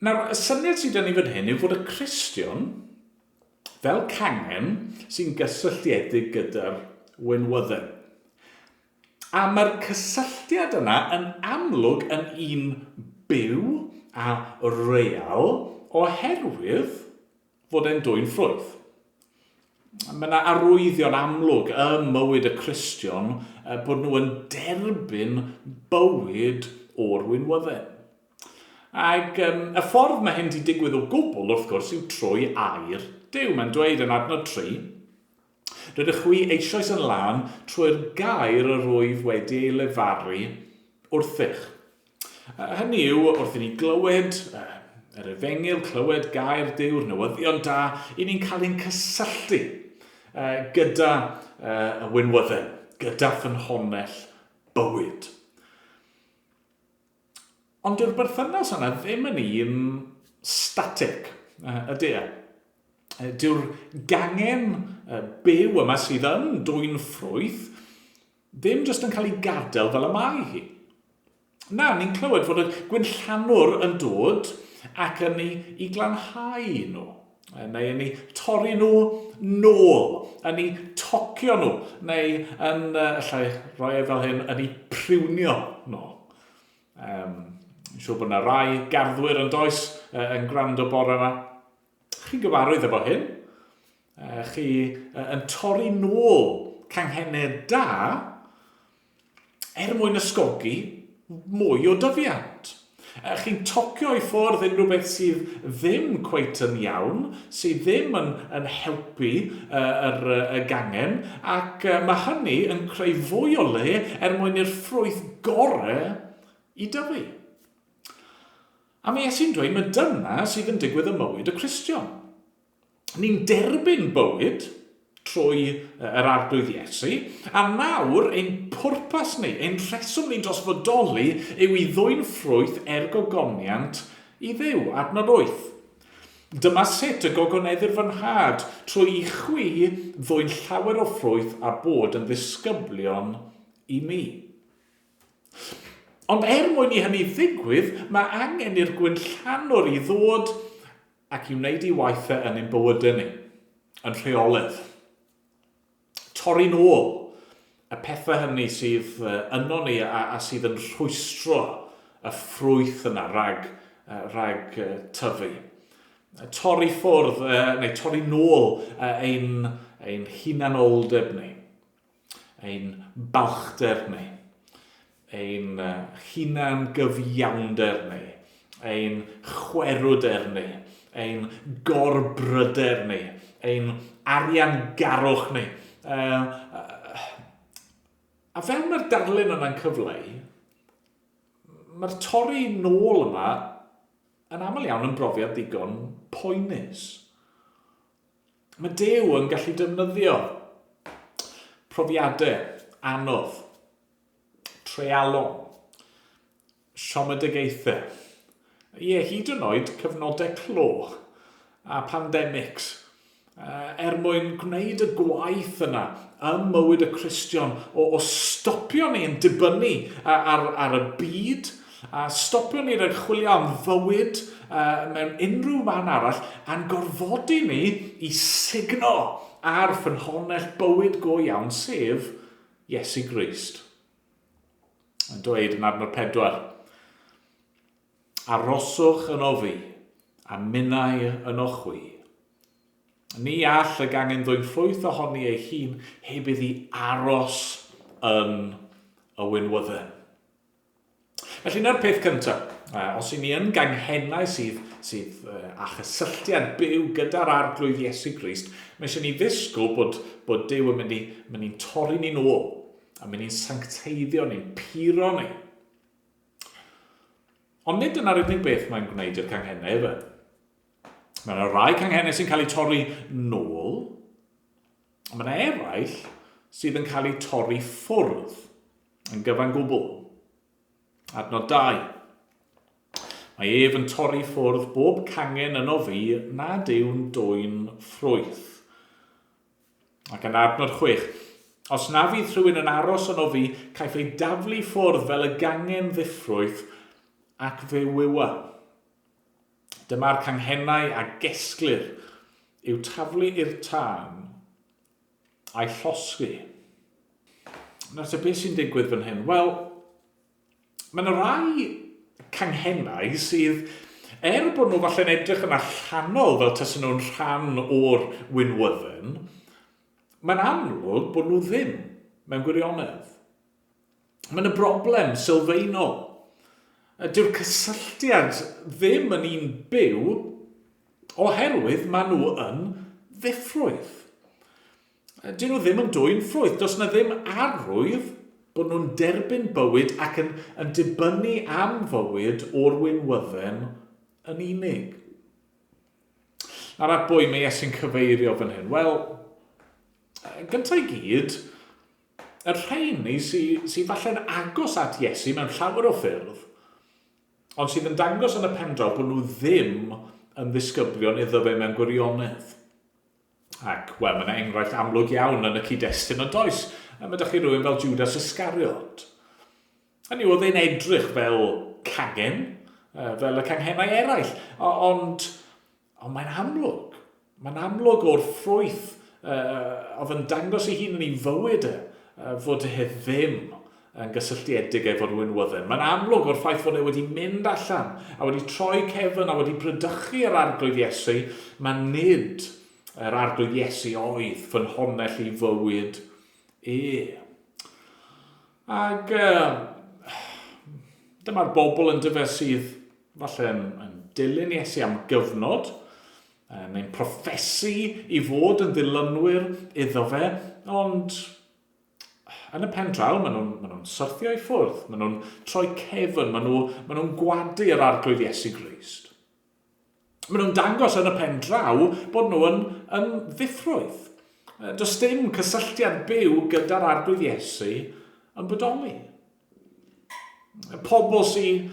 Nawr, y syniad sydd 'da ni fan hyn yw fod y Cristion, fel cangen sy'n gysylltiedig gyda'r winwydden. A mae'r cysylltiad yna yn amlwg yn un byw a real oherwydd fod e'n dwyn ffrwyth. Mae yna arwyddion amlwg ym mywyd y Cristion bod nhw yn derbyn bywyd o'r winwydden. Ac um, y ffordd mae hyn wedi digwydd o gwbl, wrth gwrs, yw trwy air Duw. Mae'n dweud yn adnod 3, Rydych chwi eisoes yn lân trwy'r gair yr wyf wedi ei lefaru wrthych. Hynny yw, wrth i ni glywed yr efengyl, clywed gair Duw'r newyddion da, i ni'n cael ein cysylltu gyda y winwydden, gyda ffynhonnell bywyd. Ond dyw'r berthynas yna ddim yn un static, ydy e? Dyw'r gangen byw yma sydd yn dwyn ffrwyth ddim jyst yn cael ei gadael fel y mae hi. Na, ni'n clywed fod y gwynllanwr yn dod ac yn ei, i glanhau nhw, neu yn ei torri nhw nôl, yn ei tocio nhw, neu yn, allai roi e fel hyn, yn ei priwnio nhw. Um, siŵr bod yna rai garddwyr yn does yn gwrando bore yma. Chi'n gyfarwydd efo hyn? Chi yn torri nôl canghennau da er mwyn ysgogi mwy o dyfiant. Chi'n tocio i ffwrdd unrhyw beth sydd ddim cweit yn iawn, sydd ddim yn, yn helpu yr, y gangen, ac mae hynny yn creu fwy o le er mwyn i'r ffrwyth gore i dyfu. A mae Iesu'n dweud mae dyna sydd yn digwydd ym mywyd y Cristion. Ni'n derbyn bywyd trwy yr Arglwydd Iesu, a nawr ein pwrpas ni, ein rheswm ni dros fodoli yw i ddwyn ffrwyth er gogoniant i Dduw. Adnod 8. Dyma sut y gogoneddir fy nhad, trwy i chwi ddwyn llawer o ffrwyth a bod yn ddisgyblion i mi. Ond er mwyn i hynny ddigwydd, mae angen i'r gwynllanwr i ddod ac i wneud ei waith e yn ein bywydau ni, yn rheolaidd. Torri'n ôl y pethau hynny sydd yno ni a, a sydd yn rhwystro y ffrwyth yna rhag, rhag tyfu. Torri ffwrdd, neu torri nôl ein, ein hunanoldeb ni. ein balchder ni, ein hunan-gyfiawnder ni, ein chwerwder ni, ein gorbryder ni, ein ariangarwch ni. A fel mae'r darlun yna'n cyfleu, mae'r torri nôl yma yn aml iawn yn brofiad ddigon poenus. Mae Duw yn gallu defnyddio profiadau anodd, treialon, siomedigaethau, ie, hyd yn oed cyfnodau clo a pandemics, er mwyn gwneud y gwaith yna ym mywyd y Cristion o, o stopio ni yn dibynnu ar, ar y byd, a stopio ni rhag chwilio am fywyd uh, mewn unrhyw man arall, a'n gorfodi ni i sugno ar ffynhonnell bywyd go iawn, sef Iesu Grist. Yn dweud yn adnod 4, Aroswch yno fi, a minnau yno chwi. Ni all y gangen ddwyn ffrwyth ohoni ei hun heb iddi aros yn y winwydden. Felly 'na'r peth cyntaf. Os i ni yn ganghennau sydd, sydd â chysylltiad byw gyda'r Arglwydd Iesu Grist, mae eisiau ni ddisgwyl bod, bod Duw yn mynd i, mynd i'n torri ni'n ôl, a mynd i'n sancteiddio ni'n puro ni. Ond nid dyna'r unig beth mae'n gwneud i'r canghennau, efe. Mae yna rai canghennau sy'n cael eu torri nôl, ond mae yna eraill sydd yn cael eu torri ffwrdd yn gyfan gwbl. Adnod 2. Mae ef yn torri ffwrdd bob cangen yno fi nad yw'n dwyn ffrwyth. Ac yn adnod 6. Os na fydd rhywun yn aros yno fi, caiff ei daflu ffwrdd fel y gangen ddiffrwyth ac fe wywa. Dyma'r canghennau a gesglir i'w taflu i'r tân a'i llosgi. Nawr te, beth sy'n digwydd fan hyn? Wel, mae yna rai canghennau sydd, er bod nhw falle'n edrych yn allanol fel tasen nhw'n rhan o'r winwydden, mae'n amlwg bod nhw ddim mewn gwirionedd. Mae yna broblem sylfaenol. Dyw'r cysylltiad ddim yn un byw oherwydd maen nhw yn ddiffrwyth. Dyn nhw ddim yn dwyn ffrwyth. Does yna ddim arwydd bod nhw'n derbyn bywyd ac yn, yn dibynnu am fywyd o'r winwydden yn unig. Nawr at bwy mae Iesu'n cyfeirio fan hyn? Wel, gyntaf i gyd, y rheini sydd sy falle'n agos at Iesu mewn llawer o ffyrdd, ond sydd yn dangos yn y pendraw bod nhw ddim yn ddisgyblion iddo fe mewn gwirionedd. Ac, wel, mae yna enghraifft amlwg iawn yn y cyd-destun yn does. Mae ydych chi rhywun fel Judas Iscariot. Hynny yw, oedd e'n edrych fel cangen, fel y canghennau eraill, ond Ond mae'n amlwg, mae'n amlwg o'r ffrwyth uh, oedd yn dangos ei hun yn ei fywyd e, uh, fod e ddim yn gysylltiedig efo'r winwydden. Mae'n amlwg o'r ffaith fod e wedi mynd allan a wedi troi cefn a wedi brydychu yr Arglwydd Iesu, mae nid yr Arglwydd Iesu oedd ffynhonnell ei fywyd e. Ac uh, dyma'r bobl yn dyfe sydd falle yn, yn dilyn Iesu am gyfnod, neu'n proffesu i fod yn ddilynwyr iddo fe, ond yn y pen draw, maen nhw'n maen nhw syrthio i ffwrdd, maen nhw'n troi cefn, maen nhw'n maen nhw gwadu yr Arglwydd Iesu Grist. Maen nhw'n dangos yn y pen draw bod nhw yn, yn ddiffrwyth. Does dim cysylltiad byw gyda'r Arglwydd Iesu yn bodoli. Pobl sy'n,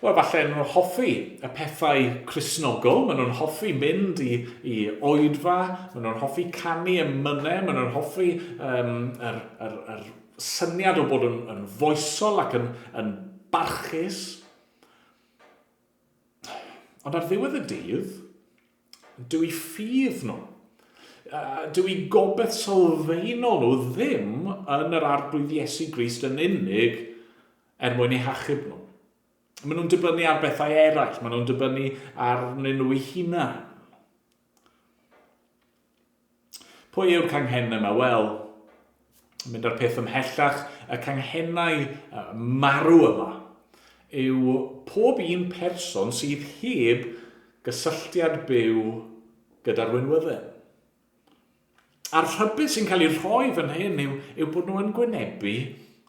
wel, falle nhw'n hoffi y pethau Cristnogol, maen nhw'n hoffi mynd i, i oedfa, maen nhw'n hoffi canu emynau, maen nhw'n hoffi um, yr, yr, yr syniad o bod yn, yn foesol ac yn, yn barchus. Ond ar ddiwedd y dydd, dyw i ffydd nhw, dyw i gobaith sylfaenol nhw ddim yn yr Arglwydd Iesu Grist yn unig er mwyn eu hachub nhw. Maen nhw'n dibynnu ar bethau eraill, maen nhw'n dibynnu arnyn nhw eu hunain. Pwy yw'r canghennau yma? Wel, mynd â'r peth ymhellach, y canghennau marw yma yw pob un person sydd heb gysylltiad byw gyda'r winwydden. A'r rhybudd sy'n cael ei rhoi fan hyn yw, yw bod nhw yn gwynebu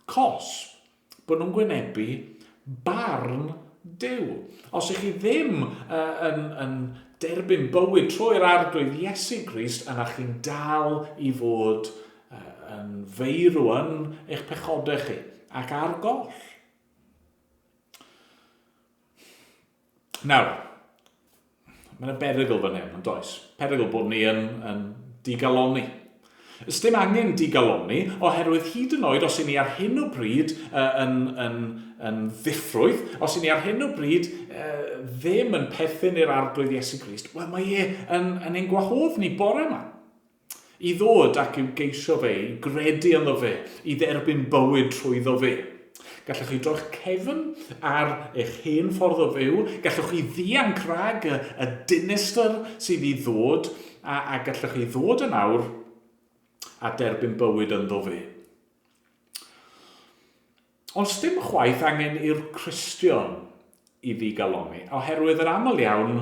cosb. Bod nhw'n gwynebu barn Duw. Os ych chi ddim uh, yn, yn derbyn bywyd trwy'r Arglwydd Iesu Grist, yna chi'n dal i fod uh, yn feirw yn eich pechodau chi ac ar goll. Nawr, mae yna berygl fan hyn, yn does? Perygl bod ni yn, yn digalonni. Ys dim angen digalonni, oherwydd hyd yn oed os 'y ni ar hyn o bryd yn, yn, yn ddiffrwyth, os 'y ni ar hyn o bryd ddim yn perthyn i'r Arglwydd Iesu Grist, wel mae e yn, yn ein gwahodd ni bore yma i ddod ac i'w geisio fe, i gredu ynddo fe, i dderbyn bywyd trwyddo fe. Gallwch chi droi'ch cefn ar eich hen ffordd o fyw, gallwch chi ddianc rhag y, y dinistr sydd i ddod, a, a gallwch chi ddod yn awr a derbyn bywyd ynddo fe. Ond sdim chwaith angen i'r Cristion i ddigalonni, oherwydd yn aml iawn,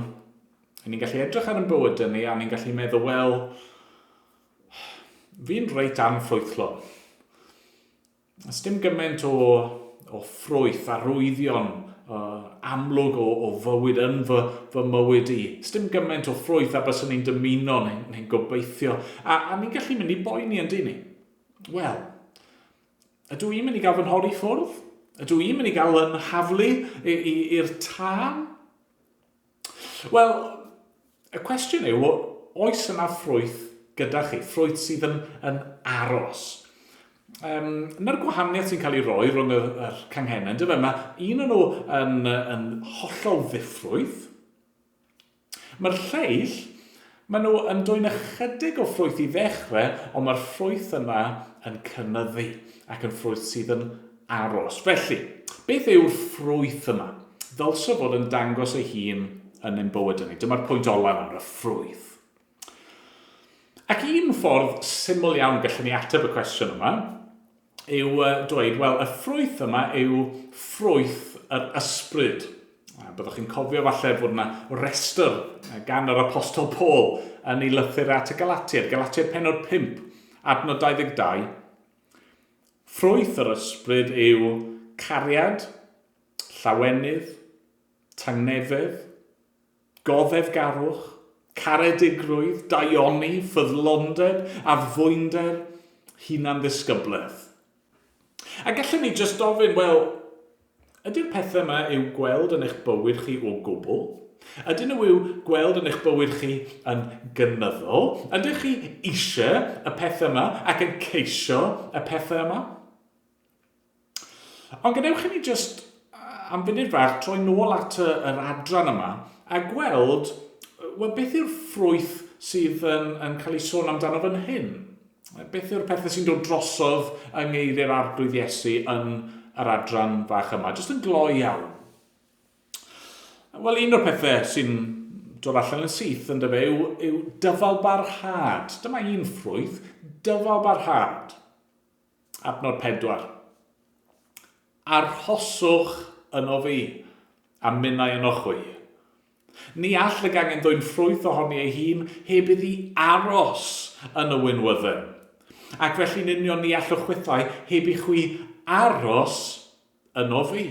ni'n gallu edrych ar yn bywydau ni a ni'n gallu meddwl, wel, fi'n reit anffrwythlon. Sdim gymaint o, o ffrwyth, arwyddion uh, amlwg o, o fywyd yn fy, fy mywyd i. Sdim gymaint o ffrwyth a byswn ni'n dymuno neu'n neu gobeithio. A, a ni'n gallu mynd i boeni yn dyn ni. Wel, ydw i'n mynd i gael fy nhorri ffwrdd? Ydw i'n mynd i gael yn haflu i'r tân? Wel, y cwestiwn yw, oes yna ffrwyth gyda chi, ffrwyth sydd yn, yn aros? Um, yna'r gwahaniaeth sy'n cael ei roi rhwng y, yr canghennau, yndyfe? Mae un o'n nhw yn, yn hollol ddiffrwyth. Mae'r lleill, maen nhw yn dwyn ychydig o ffrwyth i ddechrau, ond mae'r ffrwyth yna yn cynyddu ac yn ffrwyth sydd yn aros. Felly, beth yw'r ffrwyth yma? Ddylse fod yn dangos ei hun yn ein bywydau ni. Dyma'r pwynt olaf nawr, y ffrwyth. Ac un ffordd syml iawn gallwn ni ateb y cwestiwn yma yw dweud, wel, y ffrwyth yma yw ffrwyth yr ysbryd. A byddwch chi'n cofio falle fod yna restr gan yr Apostol Paul yn ei lythyr at y Galatiaid, Galatiaid penod 5, adnod 22. Ffrwyth yr ysbryd yw cariad, llawenydd, tangnefedd, goddefgarwch, caredigrwydd, daioni, ffyddlondeb, addfwynder, hunanddisgyblaeth. A gallwn ni jyst ofyn, wel, ydy'r pethau yma i'w gweld yn eich bywyd chi o gwbl? Ydyn nhw i'w gweld yn eich bywyd chi yn gynyddol? Ydych chi eisiau y pethau yma ac yn ceisio y pethau yma? Ond gadewch i ni jyst am funud fach troi nôl at y, yr adran yma a gweld wel, beth yw'r ffrwyth sydd yn, yn cael ei sôn amdano fan hyn. Beth yw'r pethau sy'n dod drosodd yng ngeiriau'r Arglwydd Iesu yn yr adran fach yma? Jyst yn gloi iawn. Wel, un o'r pethau sy'n dod allan yn syth yn dyfe yw, yw dyfalbarhad. Dyma un ffrwyth, dyfalbarhad. Adnod 4. Arhoswch yno fi, a minnau yno chwi. Ni all y gangen ddwyn ffrwyth ohoni ei hun heb iddi aros yn y winwydden. Ac felly'n union ni allwch chwithau heb i chwi aros yno fi.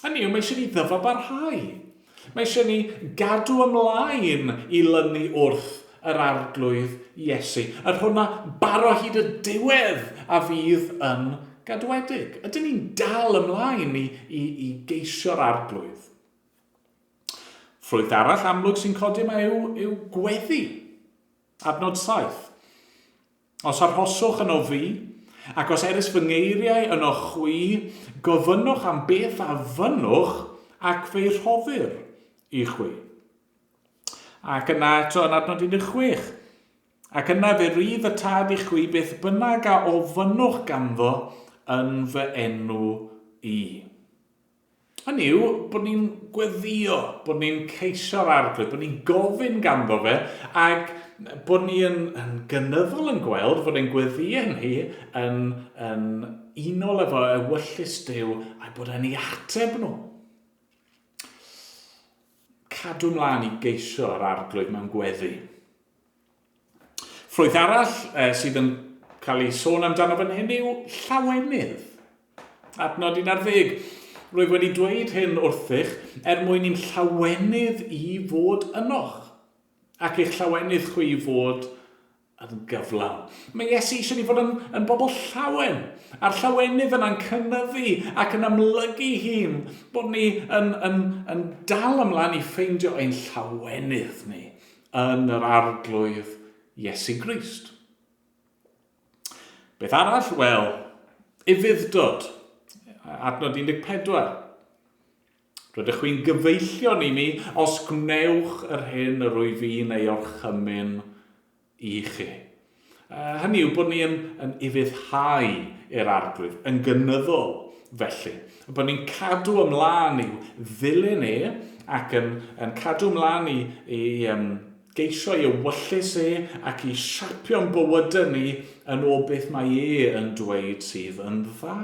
Hynny yw, mae eisiau ni ddyfalbarhau. Mae eisiau ni gadw ymlaen i lynu wrth yr Arglwydd Iesu. Yr hwn a baro hyd y diwedd a fydd yn gadwedig. Ydyn ni'n dal ymlaen i, i, i geisio'r Arglwydd? Ffrwyth arall amlwg sy'n codi yma yw, yw gweddi. Adnod 7. Os arhoswch yno fi, ac os erys fy ngeiriau yno chwi, gofynnwch am beth a fynnwch, ac fe'i rhoddir i chwi. Ac yna eto yn adnod 16. Ac yna fe rydd y Tad i chwi beth bynnag a ofynnwch ganddo yn fy enw i. Hynny yw, bod ni'n gweddïo, bod ni'n ceisio'r Arglwydd, bod ni'n gofyn ganddo fe, ac bod ni yn, yn gynyddol yn gweld fod ein gweddïau ni yn, yn unol efo ewyllys Duw, a'i bod e'n ei ateb nhw. Cadw mlaen i geisio yr Arglwydd mewn gweddi. Ffrwyth arall eh, sydd yn cael ei sôn amdano fan hyn yw llawenydd. Adnod 11. Rwyf wedi dweud hyn wrthych er mwyn i'm llawenydd i fod ynoch, ac eich llawenydd chwi fod yn gyflawn. Mae Iesu eisiau ni fod yn, yn bobl llawen, a'r llawenydd yna'n cynyddu ac yn amlygu hun, bod ni yn, yn, yn dal ymlaen i ffeindio ein llawenydd ni yn yr Arglwydd Iesu Grist. Beth arall? Wel, ufudd-dod. Adnod 14. Rydych chwi'n gyfeillion i mi os gwnewch yr hyn yr wyf fi'n ei orchymyn i chi. Hynny yw bod ni yn, yn ufuddhau i'r arglwydd, yn gynyddol felly. Bod ni'n cadw ymlaen i'w ddilyn e ac yn, yn cadw ymlaen i, i um, geisio ei ewyllys e ac i siapio'n bywydau ni yn ôl beth mae e yn dweud sydd yn dda.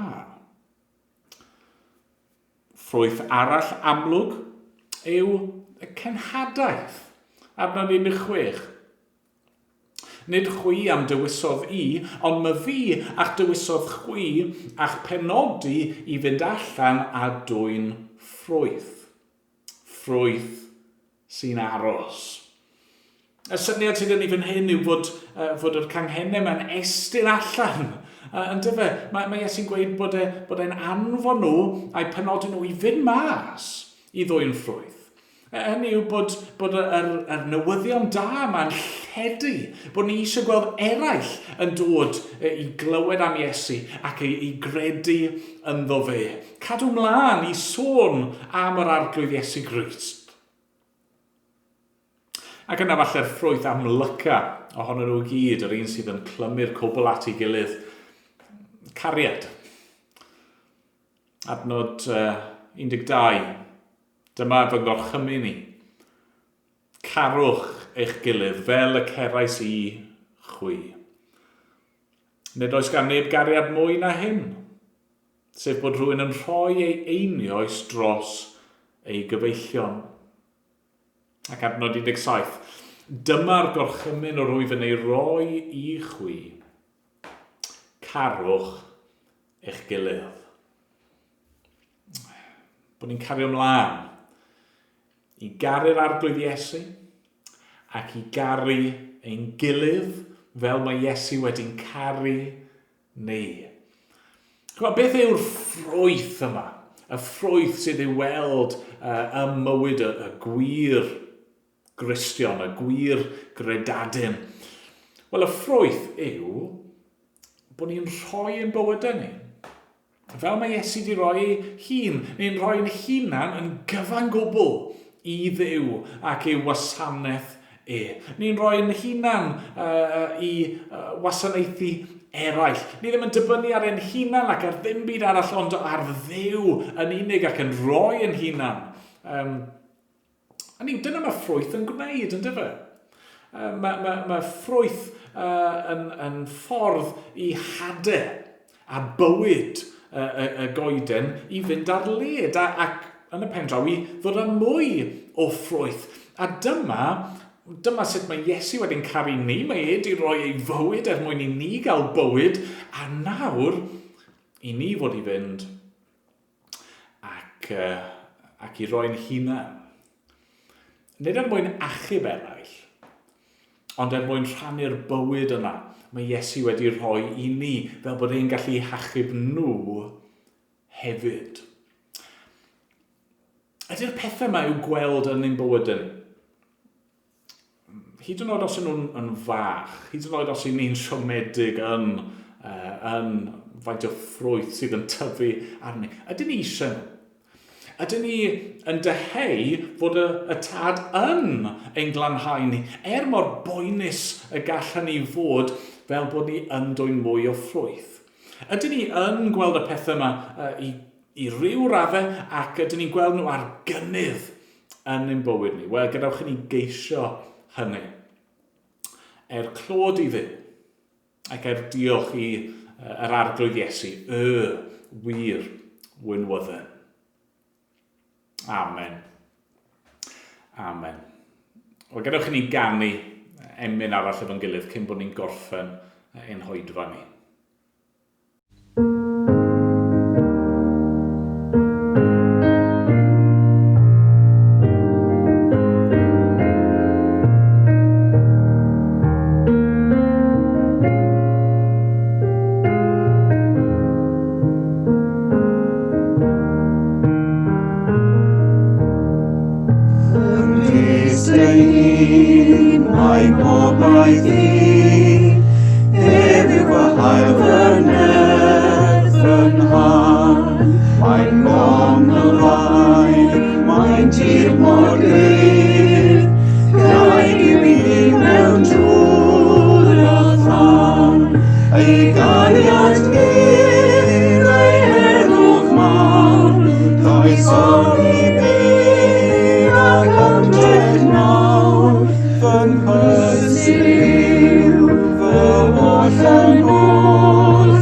Ffrwyth arall amlwg yw y cenhadaeth, adnod 16. Nid chwi am dewisodd i, ond my fi a'ch dewisodd chwi a'ch penodi i fynd allan a dwyn ffrwyth. Ffrwyth sy'n aros. Y syniad sydd gen i fan hyn yw fod, uh, fod yr canghennau yma'n estyn allan. Uh, yn dyfe, mae, mae Iesu'n gweud bod, e, bod e'n anfon nhw a'i penodi nhw i fynd mas i ddwy'n ffrwyth. Hynny yw bod, bod yr, yr, yr newyddion da yma'n lledu, bod ni eisiau gweld eraill yn dod i glywed am Iesu ac i, i gredu ynddo fe. Cadw mlaen i sôn am yr Arglwydd Iesu Grist. Ac yna falle'r ffrwyth amlyca ohonyn nhw gyd, yr un sydd yn clymu'r cwbl at ei gilydd, cariad. Adnod 12. Dyma fy ngorchymyn i. Carwch eich gilydd fel y cerais i chwi. Nid oes gan neb gariad mwy na hyn, sef bod rhywun yn rhoi ei einioes dros ei gyfeillion. Ac adnod 17. Dyma'r gorchymyn yr wyf yn ei roi i chwi. Carwch eich gilydd. Bod ni'n cario ymlaen i garu'r Arglwydd Iesu ac i garu ein gilydd fel mae Iesu wedi'n caru ni. Chymod, beth yw'r ffrwyth yma? Y ffrwyth sydd i'w weld uh, ym mywyd y, y gwir Gristion, y gwir gredadun. Wel, y ffrwyth yw bod ni'n rhoi ein bywydau ni. Fel mae Iesu wedi rhoi ei hun, ni'n rhoi'n hunan yn gyfan gwbl i Dduw ac i'w wasanaeth e. Ni'n rhoi'n hunan uh, i uh, wasanaethu eraill. Ni ddim yn dibynnu ar ein hunan ac ar ddim byd arall ond ar Dduw yn unig ac yn rhoi ein hunan. Um, A ni, dyna mae ffrwyth yn gwneud, yn dyfe? Mae, mae, mae ffrwyth uh, yn, yn ffordd i hade a bywyd y, y, y goeden i fynd ar led a, ac yn y pen draw i ddod â mwy o ffrwyth. A dyma, dyma sut mae Iesu wedi'n caru ni, mae e wedi rhoi ei fywyd er mwyn i ni gael bywyd, a nawr i ni fod i fynd ac, uh, ac i roi'n hunan. Nid er mwyn achub eraill, ond er mwyn rhannu'r bywyd yna mae Iesu wedi rhoi i ni, fel bod e'n gallu hachub nhw hefyd. Ydy'r pethau yma i'w gweld yn ein bywydau ni? hyd yn oed os ydyn nhw'n yn fach, hyd yn oed os ydyn ni'n siomedig yn, uh, yn faint o ffrwyth sydd yn tyfu arni, ydyn ni eisiau nhw? Ydyn ni yn dyheu fod y, y tad yn ein glanhau ni, er mor boenus y gall hynny fod fel bod ni yn dwyn mwy o ffrwyth? Ydyn ni yn gweld y pethau yma uh, i, i ryw raddau ac ydyn ni'n gweld nhw ar gynnydd yn ein bywyd ni? Wel, gadewch i ni geisio hynny. Er clod i Dduw, ac er diolch i yr Arglwydd Iesu, y wir winwydden. Amen. Amen. Wel, gadewch i ni ganu emyn arall efo'n gilydd cyn bod ni'n gorffen ein hoedfa ni. Mae gobaith i, ef yw fy Hael fy nerth yn han, mae'n gongl-fain, mae'n tir mor gryf, Craig yw i mewn dŵr a thân, ei gariad gudd, ei heddwch mawr, does ofn i mi ac ymdrech nawr, fy nghysur yw fy holl yn oll,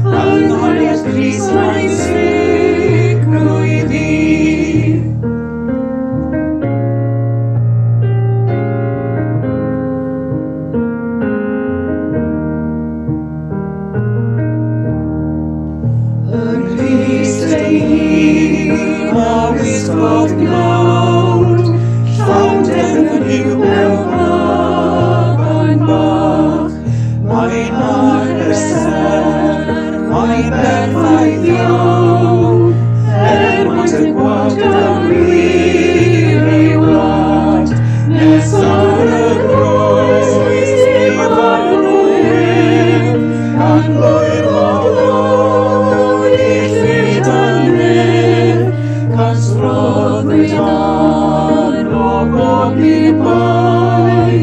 yng nghariad Crist mae'n sicrwydd i. Yng Nghrist ei hun a wisgodd gnawd, llawnder yn yw mewn baban bach. Mae'n aner serch, mae'n berffaith iawn, er maint y gwlad gan wir ei wlad, nes ar y groes i farw ef, gan lwyr o'i llid yn nef, casroddwyd arno bob un bai,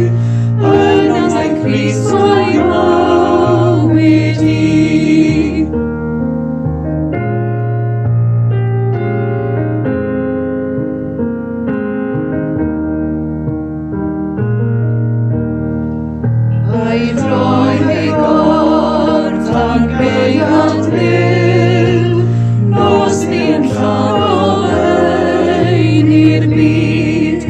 yn amser Crist mae mywyd i. A'i droi ei gorff tan gaead byw, nos ddi'n llawn oleun i'r byd,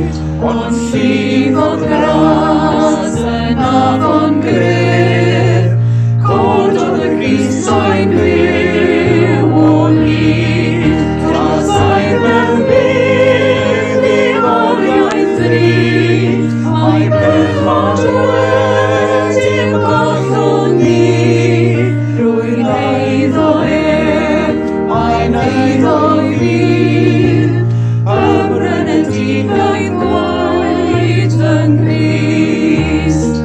ond llifodd gras yn afon gryf, cododd y Crist o'i byw o hyd, Tasai mewn bydd i oriau ddrud, mae bechod wedi'n gollwng ni. Rwy'n eiddo ef, mae'n eiddo i fi. Ymbrynedigaeth gwaed fy Nghrist.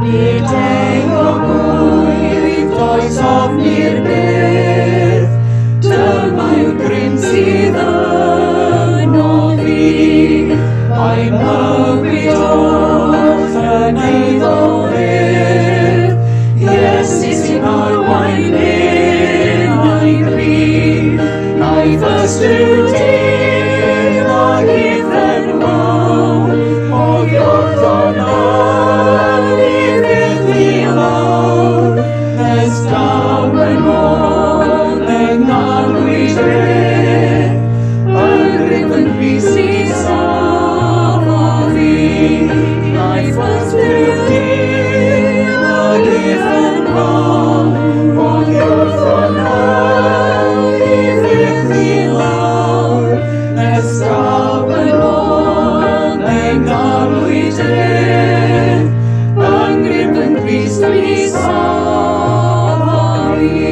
Nid enwog wyf, does ofn i'r bedd, dyma yw'r grym sydd yno fi. Mae mywyd oll yn eiddo ef, Iesu sy'n arwain innau gryf. Naeth ystryw dyn ag uffern fawr, oddi wrtho nawr i fyth i lawr, nes daw yn ôl yng ngarlwy dre, yng nghrib fy Nghrist i safodd fi. Naeth ystryw dyn ag uffern fawr, oddi wrtho nawr i fyth i lawr, nes daw yn ôl yng ngarlwy dre, yng nghrib fy Nghrist mi safodd fi.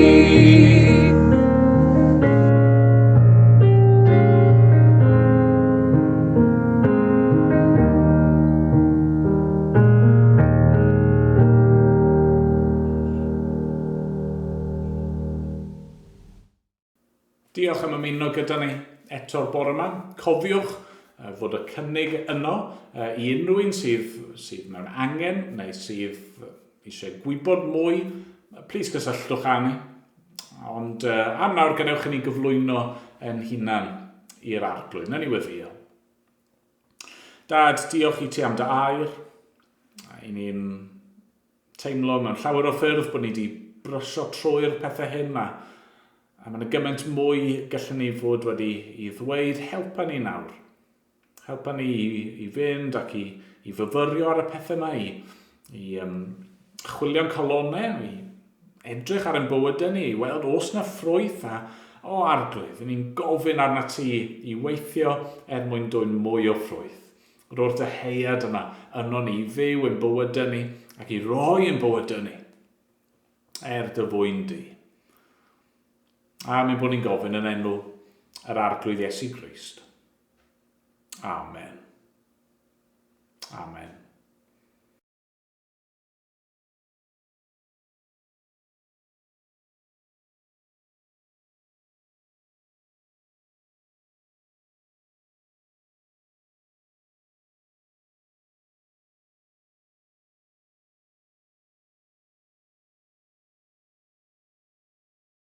Diolch am ymuno gyda ni eto'r bore yma. Cofiwch fod y cynnig yno i unrhyw un sydd, sydd mewn angen neu sydd eisiau gwybod mwy, plis cysylltwch â ni. Ond am nawr, gadewch i ni gyflwyno ein hunan i'r Arglwydd. Nawn ni weddïo. Dad, diolch i ti am dy air. I ni'n teimlo mewn llawer o ffyrdd bod ni wedi brysio trwy'r pethau hyn a, a mae yna gymaint mwy gallwn ni fod wedi i ddweud. Helpa ni nawr. Helpa ni i, i fynd ac i, i fyfyrio ar y pethau yma, i, i um, chwilio'n calonau, i edrych ar ein bywydau ni, i weld os na ffrwyth a, o arglwydd, ni'n gofyn arna ti i weithio er mwyn dwyn mwy o ffrwyth. Rho'r dyheuad yna yno ni i fyw ein bywydau ni ac i roi ein bywydau ni er dy fwyn di. A mi'n bod ni'n gofyn yn enw Yr Arglwydd Iesu Grist. Amen. Amen.